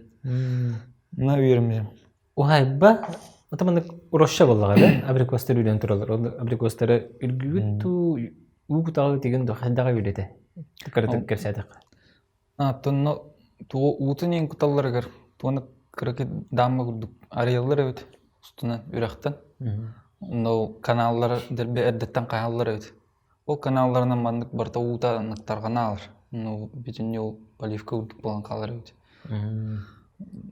Мына үөрэммитим. Уһайба ото маннык роща буоллаҕа да абрикостар үүнэн тураллар. Ол абрикостары үргүүгүт дуу, уу кутаҕы тигин дуу хайдаҕа үлэтэ? Кыратык кэпсээтэххэ. Оттон тугу уутун иһин куталларыгар туона кыракый даамба курдук арыйаллар эбит устунан үрэхтэн. Онно ол каналлар дэлби эрдэттэн хаһаллар эбит. Ол каналларынан маннык барыта уута тарҕана аалар. Ну бүтүннүү ол поливка курдук буолан хаалар эбит.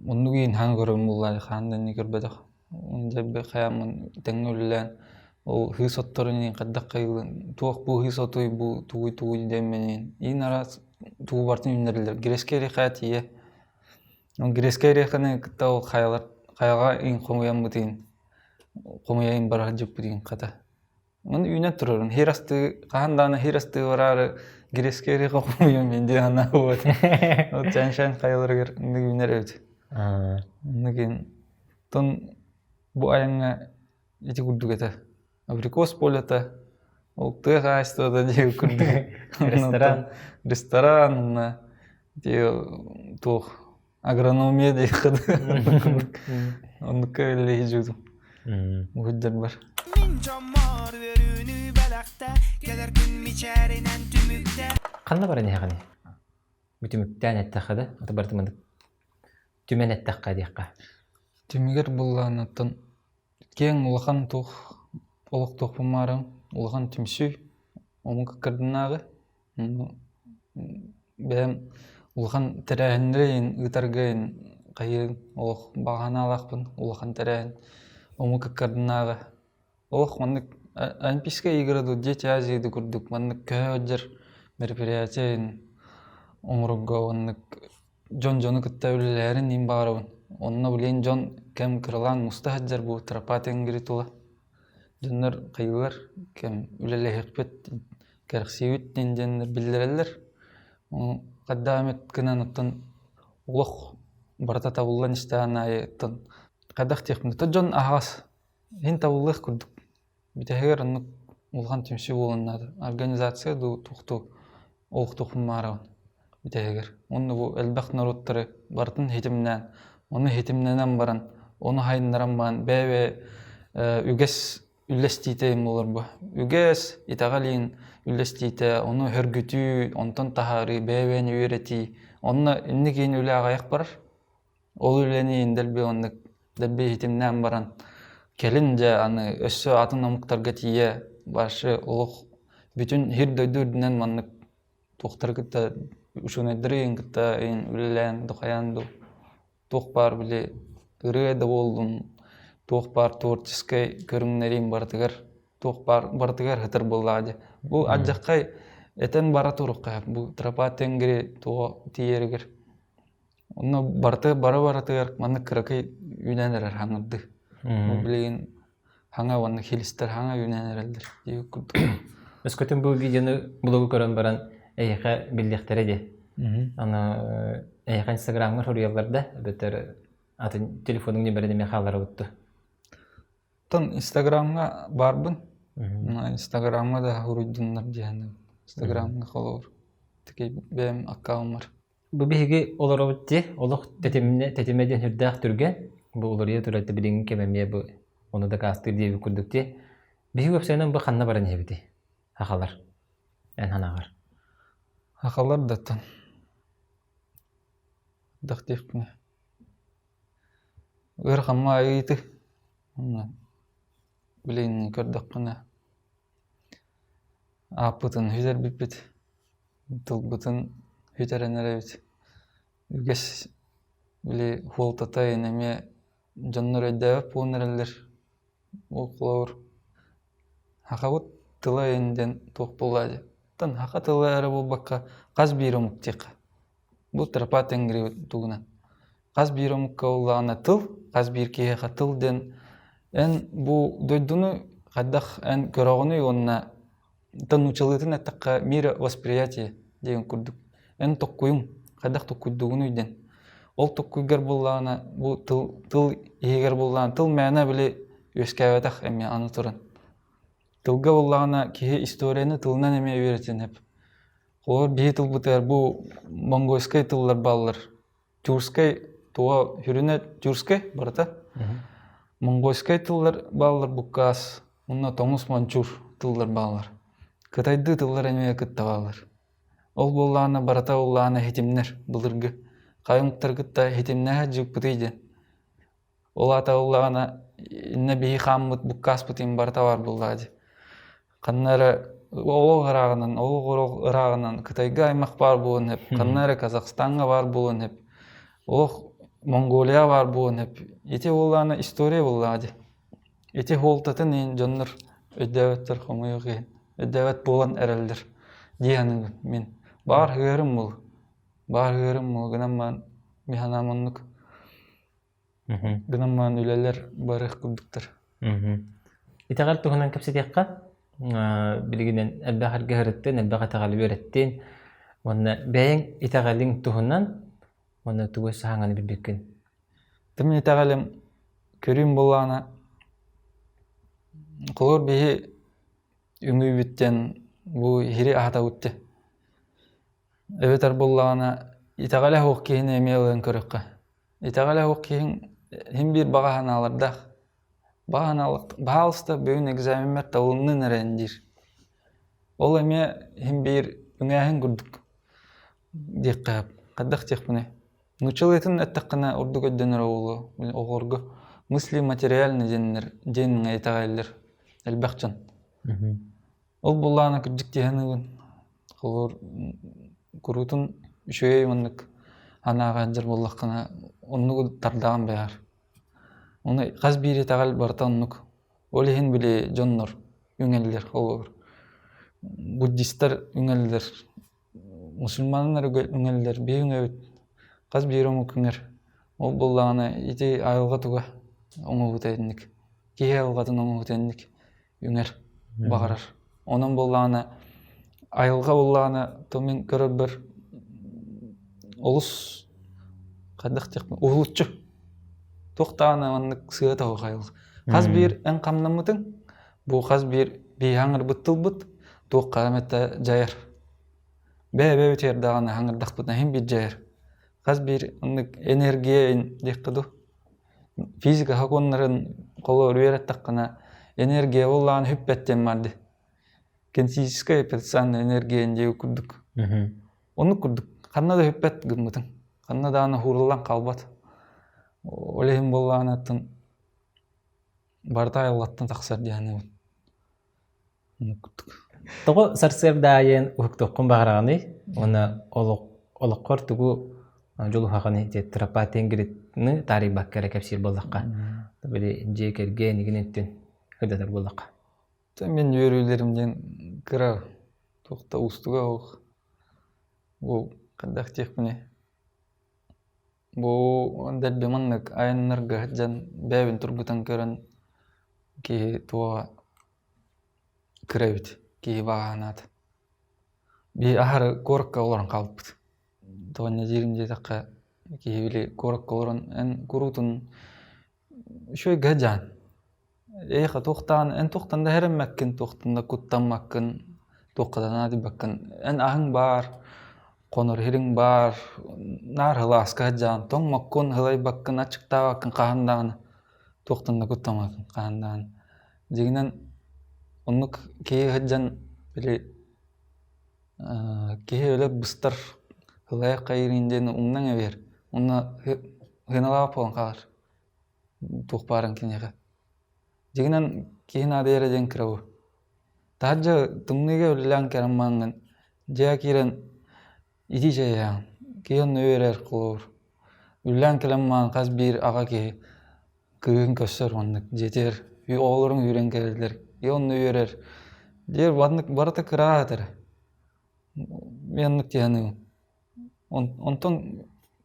Оннук иин хаан көрөн буоллаа хаан да инни көрбөтөх. Дьэбби хайааммын тэҥҥэ үлэлээн ол хыыс отторун иин хайдах хайылын туох бу хыыс отуй бу тугуй тугуй диэммин иин иин араас тугу барытын үүннэрэллэр. Грецкэй река тиийэ. Ол грецкэй реканы кытта ол хайалар хайаҕа иин хомуйаммыт иин хомуйайын барар дьыппыт иин хата. Оны үүнэн турарын хир астыы хаһан даҕаны хир астыы бараары грецкэй река хомуйуом мин диэн санаабыт. Ол Чаншань хайаларыгар оннук үүнэр эбит. Оннук Тон бу айаҥҥа ити курдук этэ. Абрикос полета, ол тыа хаһаайыстыбата диэн курдук. Ресторан. Ресторан, уонна ити туох агрономия диэххэ Оннукка үлэлии дьуутум. Уһуйдарбар. Мин дьоммор үөрүүнү бэлэхтэ, кэлэр күн мичээринэн түмүктэ. Ханна баран иһэҕиний? Бүтүмүктээн эттэххэ да, аты барытымындык түмэн эттэххэ диэххэ. Түмүгэр буллаанаттан киэҥ улахан туох олохтуохпун маарым улахан түмсүү омук ыккардынааҕы бэйэм улахан тэрээһиннэри ыытарга хайыын олох баҕа санаалаахпын улахан тэрээһин омук ыккардынааҕы олох маннык Олимпийскай игры дуу Дети Азии дуу курдук маннык көһө сылдьар мероприятие оҥорорго оннук дьон дьону кытта үлэлэһэрин иһин баҕарабын. Онно билигин дьон кэм кыралаан муста сылдьар бу тропа Тенгри тула. Дьоннор хайыылар кэм үлэлэһиэхпит, кэрэхсиибит диэн диэннэр биллэрэллэр. Хайдах эмит гынан оттон олох барыта табыллан истэҕин аайы оттон хайдах диэхпиний то дьон аһаҕас иһин табыллыах курдук. Бүтэһигэр оннук улахан түмсүү буолуон наада. Организация дуу, туох дуу олохтуохпун баҕарабын бүтэһигэр. Уонна бу элбэх норуоттары барытын ситимнээн, ону ситимнэнэн баран, ону хайыннаран баран бэйэ-бэйэ үгэс үллэстиитэ буолар бу. Үгэс, итэҕэл иһин үллэстиитэ, ону сөргүтүү, онтон таһаарыы, бэйэ-бэйэни үөрэтии. Онно инник иһин үлэ аҕыйах барар. Ол үлэни дэлби оннук дэлби иһитимнээн баран, кэлин дьэ аны өссө атын омуктарга тиийэ вообще олох бүтүн сир дойду үрдүнэн маннык туохтары кытта учуонайдары иһин кытта иһин үлэлээн дохайаан дуу туох баар били ырыа да буоллун туох баар творческай көрүҥнэриин барытыгар туох баар барытыгар сытар буоллаҕа дии. Бу алдьархай этэн бара туруохха бу тропа Тенгри туох тиийэригэр Онно барыта бары барытыгар маннык кыракый үүнэн эрэр хаҥырдыы. Бу билигин хаҥа уонна хилистэр хаҥа үүнэн эрэллэр диэбит курдук. Өскөтүн бу видеону блогу көрөн баран эйиэхэ биллиэхтэрэ дии. Аны эйиэхэ инстаграмҥа суруйаллар да эбэтэр атын телефонуҥ нүмерин эмиэ хаалларабыт дуо? Оттон инстаграмҥа баарбын. Инстаграмҥа да суруйдуннар диэн. Инстаграмҥа холобур. Такий бэйэм аккаунмар. Бу биһиги олоробут дии, олох тэтимнэ, тэтимэ диэн сүрдээх түргэн. Бу уларыйа турар билиҥҥи кэм эмиэ бу ону дакаастыыр диэбит курдук дии. Биһиги уопсайынан бу ханна баран иһэбитий? Сахалар. Эн санааҕар. Сахалар даттан. Дах диэхпинэ. Ыарахамма ыйыты. Билигин көрдөххүнэ ааппытын сүтэрбиппит. Тылбытын сүтэрэн эрэбит. Үгэс били суолтата эмиэ дьоннор өйдөөбөт буолан эрэллэр. Ол холобур сахабыт тыла диэн туох буолла дии. Оттон саха тыла эрэ буолбакка хас биир омук диэххэ. Бу тропа Тенгри тугунан. Хас биир омукка буоллаҕына тыл, хас биир киһиэхэ тыл диэн эн бу дойдуну хайдах эн көрөҕүнүй уонна Оттон нууччалыытын эттэххэ мировосприятие диэн курдук. Эн токкуйуҥ, хайдах токкуйдуугунуй диэн. Ол токкуйгар буоллаҕына бу тыл тыл иһигэр буоллаҕына тыл мээнэ били үөскээбэтэх эмиэ аны туран. Тылга буоллаҕына киһи историяны тылынан эмиэ үөрэтиэн сөп. Холобур биһи тылбытыгар бу монгольскай тыллар бааллар. Тюркскай туга сүрүнэ тюркскай барыта. Монгольскай тыллар бааллар буккаас, уонна тоҥус мончуур тыллар бааллар. Кытайдыы тыллар эмиэ кытта бааллар. Ол буоллаҕына барыта буоллаҕына хитимнэр былыргы. Хайа омуктары кытта хитимнэһэ дьыыппытый диэн. Ол аата буоллаҕына. иннэ биһи хааммыт буккааспыт иһин барыта баар буоллаҕа дии. Ханна эрэ олох ырааҕынан, олох ырааҕынан Кытайга аймах баар буолуон сөп, ханна эрэ Казахстаҥҥа баар буолуон сөп, олох Монголияҕа баар буолуон сөп. Ити буоллаҕына история буоллаҕа дии. Ити суолтатын иһин дьоннор өйдөөбөттөр хомойуох иһин, өйдөөбөт буолан эрэллэр дии саныыбын мин. Баҕар ыарым буолуо, баҕар ыарым буолуо гынан баран мин санаам оннук. Гынан баран үлэлэр барыах курдуктар. Итэҕэл туһунан кэпсэтиэххэ. Билигин элбэх эргэ сырыттын, элбэх итэҕэли үөрэттин. Уонна бэйэҥ итэҕэлиҥ туһунан уонна тугу саҥаны билбиккин. Мин итэҕэлим көрүүм буоллаҕына, холобур биһи үҥүүбүттэн бу иһири аһатабыт дии. Эбэтэр буоллаҕына итэҕэлэ суох киһини эмиэ ылан көрүөххэ. Итэҕэлэ суох киһиҥ син биир баҕа санаалардаах. Баҕа санаалар баһаалыста бүгүн экзамеммэр табылыннын эрэ диир. Ол эмиэ син биир үҥээһин курдук диэххэ сөп. Хайдах диэхпиний? Нууччалыытын эттэххинэ ордук өйдөнөр буолуо. Оҕолорго мысли материальны диэннэр диэн итэҕэйэллэр элбэх дьон. Ол буоллаҕына кырдьык дии саныыбын. Холобур, куруутун үчүгэй маннык санааҕа сылдьар буоллаххына, оннугу тардаҕын бэйэҕэр. Ону хас биир итэҕэл барыта оннук. Ол иһин били дьоннор үҥэллэр холобур. Буддистар үҥэллэр, мусульманнар үҥэллэр, биһи үҥэбит. Хас биир омук үҥэр. Ол буоллаҕына ити айылҕа туга оҥоһуута итинник. Киһи айылҕатын оҥоһуута итинник. үҥэр баҕарар. Онон буоллаҕына айылҕа буоллаҕына то мин көрөрбөр олус хайдах диэхпин уһулуччу туох даҕаны маннык сыа тоһуох айылҕа. Хас биир эн хамнаммытыҥ бу хас биир биһи хаҥырбыт тылбыт туохха эмэтэ дьайар. Бэйэ-бэйэбитигэр даҕаны хаҥырдахпытына иһин биир дьайар. Хас биир оннук энергия диэххэ дуу Физика сокуоннарын холобур үөрэттэххинэ энергия буоллаҕына сүппэт диэн баар дии. Кинетическая операционная энергия диэн курдук. Оннук курдук ханна да сүппэт гыммытыҥ. Ханна даҕаны уһууруллан хаалбат. Ол иһин буоллаҕына оттон барыта айылҕаттан тахсар дии саныыбын. Тоҕо сарсыарда аайы уһуктуоххун баҕараҕыный уонна олоххор тугу дьулуһаҕыный ити тропа-тенгритны таарыйбакка эрэ кэпсиир буоллахха били дьиэ кэргэн игин өттүн кырдатар буоллахха. Мин үөрүүлэрим диэн кыра туох да уустуга суох. Бу хайдах диэхпиний Бу дэлби маннык айаннарга сылдьан бэйэбин тургутан көрөн киһи туоҕа кыра эбит, киһи баҕа санаата. Биһи аһары куоракка олорон хаалбыппыт. Тоҕо инньэ диирим диэтэххэ, киһи били куоракка олорон эн куруутун Үчүгэйгэ дьаан. Эйиэхэ туохтаан эн туохтан да эрэммэккин, туохтан да куттаммаккын, туохха да наадыйбаккын. Эн аһыҥ баар, хонор иһириҥ баар, наар сылааска сылдьаҕын, тоҥмоккун, сылайбаккын, аччыктаабаккын хаһан даҕаны, туохтан да куттаммаккын хаһан даҕаны. Дьиҥинэн оннук киһи сылдьан били киһи өлөр быстар, сылайар хайыырын диэн умнан эбиһэр. Уонна сыаналаах буолан хаалар туох баарын киниэхэ. Дьиҥинэн киһи наадыйара диэн кыра бу. Таһырдьа тымныыга үлэлээн кэлэн маҥҥын дьиэҕэ киирэн итии чэй иһэҕин. Киһи онно үөрэр холобур. Үлэлээн кэлэн маҥан хас биир аҕа киһи кыыһын көрсөр маннык дьиэтигэр оҕолорун үүрэн кэлэллэр. И онно үөрэр. Диэр маннык барыта кыра этэрэ. Мен оннук дии саныыбын. Онтон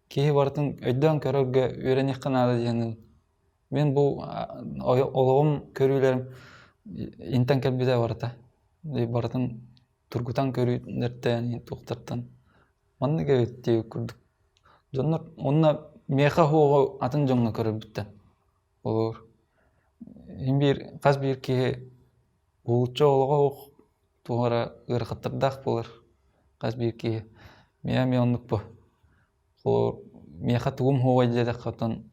киһи барытын өйдөөн көрөргө үөрэниэххэ наада диэн мин бу олоҕум көрүүлэрим интэн кэлбитэ барыта. Барытын тургутан көрүүлэртэн туохтартан маннык эбит диэбит курдук. Дьоннор уонна миэхэ суоҕу атын дьоҥҥо көрөрбүттэн. Олор син биир хас биир киһи уһулуччу олоҕо суох туох эрэ ыарахаттардаах буолар хас биир киһи. Миэхэ эмиэ оннук бу. Холобур, миэхэ тугум суоҕай диэтэххэ оттон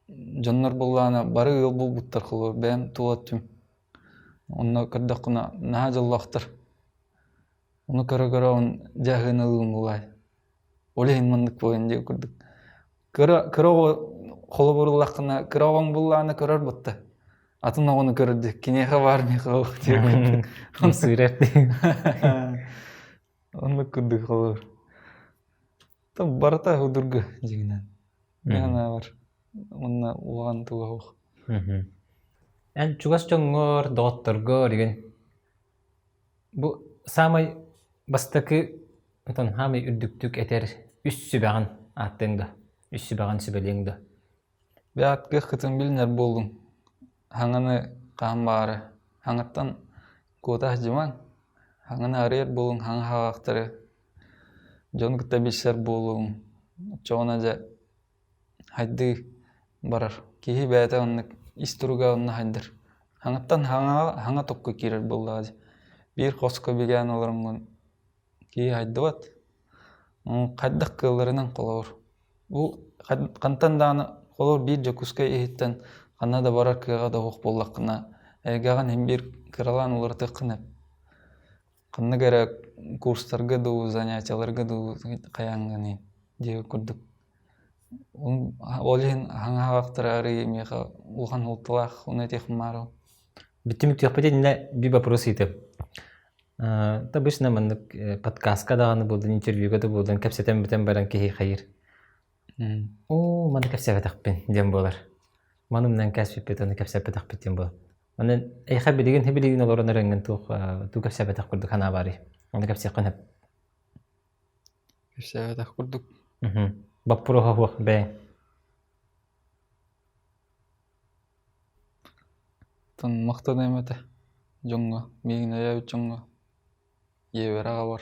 дьоннор буоллаҕына бары ыал буолбуттар холобур бэйэм тула өттүм. Онно көрдөххүнэ наһаа дьоллоохтор. Ону көрө-көрө дьэ аһыыналыым буолаай. Ол иһин маннык буолан диэн курдук. Кыра кыра оҕо холобур ыллаххына кыра оҕоҥ буллаҕына көрөр батта. Атын оҕону көрөрдө киниэхэ баар миэхэ суох диир курдук. Ымсыырар дии. Оннук курдук холобур. Барыта судургу дьиҥинэн. Мин санаабар уонна улахан туга суох. Эн чугас дьоҥҥор, доҕотторгор игин бу саамай бастакы отон хаамай үрдүктүк этэр үс сүбэҕин ааттыаҥ да, үс сүбэҕин сүбэлиэҥ да? Бэйэҕит билинэр буоллуҥ. Хаҥаны хаһан баҕара хаҥаттан куота сылдьымаҥ. Хаҥаны арыйар буолуҥ, хаҥа хаҕахтары дьону кытта билсэр буолуҥ. Оччоҕуна дьэ хайдыы барар. Киһи бэйэтэ оннук ис туруга онно хайдар. Хаҥаттан хаҥаҕа хаҥа токко киирэр буоллаҕа дии. Биир хоско бигээн олороҥҥун киһи хайдыбат. Хайдах кыалларынан холобур. Бу хантан даҕаны холобур биир Дьокуускай иһиттэн ханна да барар кыаҕа да суох буоллаххына, эйгэҕин син биир кыралаан уларытыаххын сөп. Ханнык эрэ курстарга дуу, занятиеларга дуу хайааҥҥыный диэбит курдук. Ол иһин хаҥаһаҕахтара арыый миэхэ улахан суолталаах, ону этиэхпин баарыл. Бүттүм үтүөхпүт иннинэ биир вопрос ыйытыам. Обычно маннык подкастка даҕаны буоллун, интервьюга да буоллун кэпсэтэн бүтэн баран киһи хайыыр. Оо, маны кэпсээбэтэхпин диэн буолар. Маны умнан кээспиппит, ону кэпсэппэтэхпит диэн буолар. Онон эйиэхэ билигин билигин олорон эрэҥҥин туох тугу кэпсээбэтэх курдук санаа баарый? Ону кэпсиэххин сөп. Кэпсээбэтэх курдук. Боппуруоһа суох бэйэҥ. Оттон махтаныам этэ дьоҥҥо, миигин өйөөбүт дьоҥҥо, ийэбэр, аҕабар,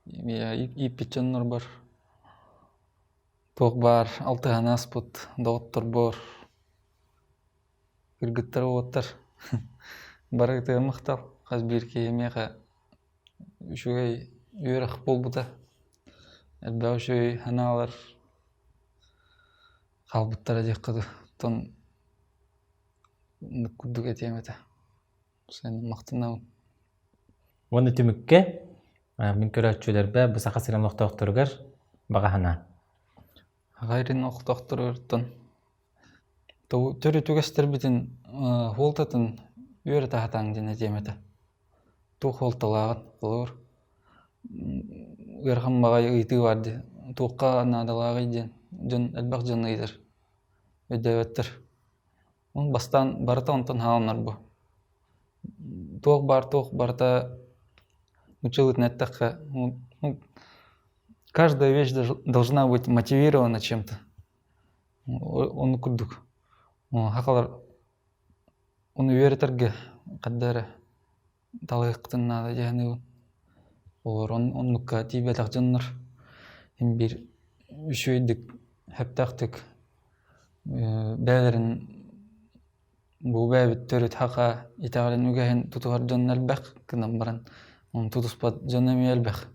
ииппит дьоннорбор, туох баар алтыһан ааспыт доҕотторбор, кыргыттар, уолаттар барыгытыгар махтал. Хас биир киһи миэхэ үчүгэй үөрэх буолбута, элбэх үчүгэй санаалар хаалбыттара диэххэ дуу. Оттон курдук этиэм этэ. Махтанабын. Уонна түмүккэ мин көрөөччүлэрбэ бу Саха сирин олохтоохторугар баҕа санаа. Саха сирин олохтоохторуттан төрүт үгэстэрбитин суолтатын үөрэтэ сатааҥ диэн этиэм этэ. Туох суолталааҕын холобур ыарахан баҕайы ыйытыы баар дии. Туохха наадалааҕый диэн дьон элбэх дьон ыйытар, өйдөөбөттөр. Ол бастаан барыта онтон хааланар бу. Туох баар туох барыта нууччалыытын эттэххэ, ну, каждая вещь должна быть мотивирована чем-то. Ону курдук. Хахалар ону үөрэтэргэ ханна эрэ талыаххытын наада диэхинибин. Олор оннукка тиийбэтэх дьоннор син биир үчүгэйдик, сөптөөхтүк бэйэлэрин бу бэйэбит төрүт саха итэҕэлин үгэһин тутуһар дьон элбэх гынан баран ону тутуспат дьон эмиэ элбэх.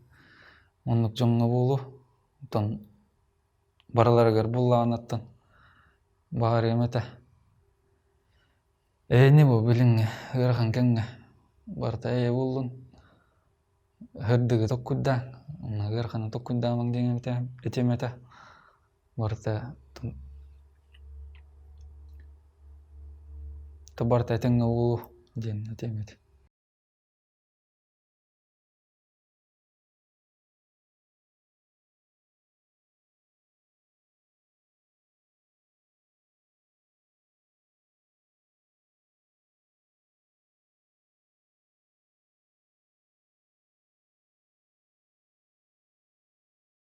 Оннук дьоҥҥо буолуо. Оттон барыларыгар буллаҕынаттан баҕарыам этэ. Эйэни бу билиҥҥи ыарахан кэмҥэ барыта эйэ буоллун, сырдыгы токкуйдаан, уонна ыараханы токкуйдаамаҥ диэн этиэм этэ. Барыта барыта этэҥҥэ буолуо диэн этиэм этэ.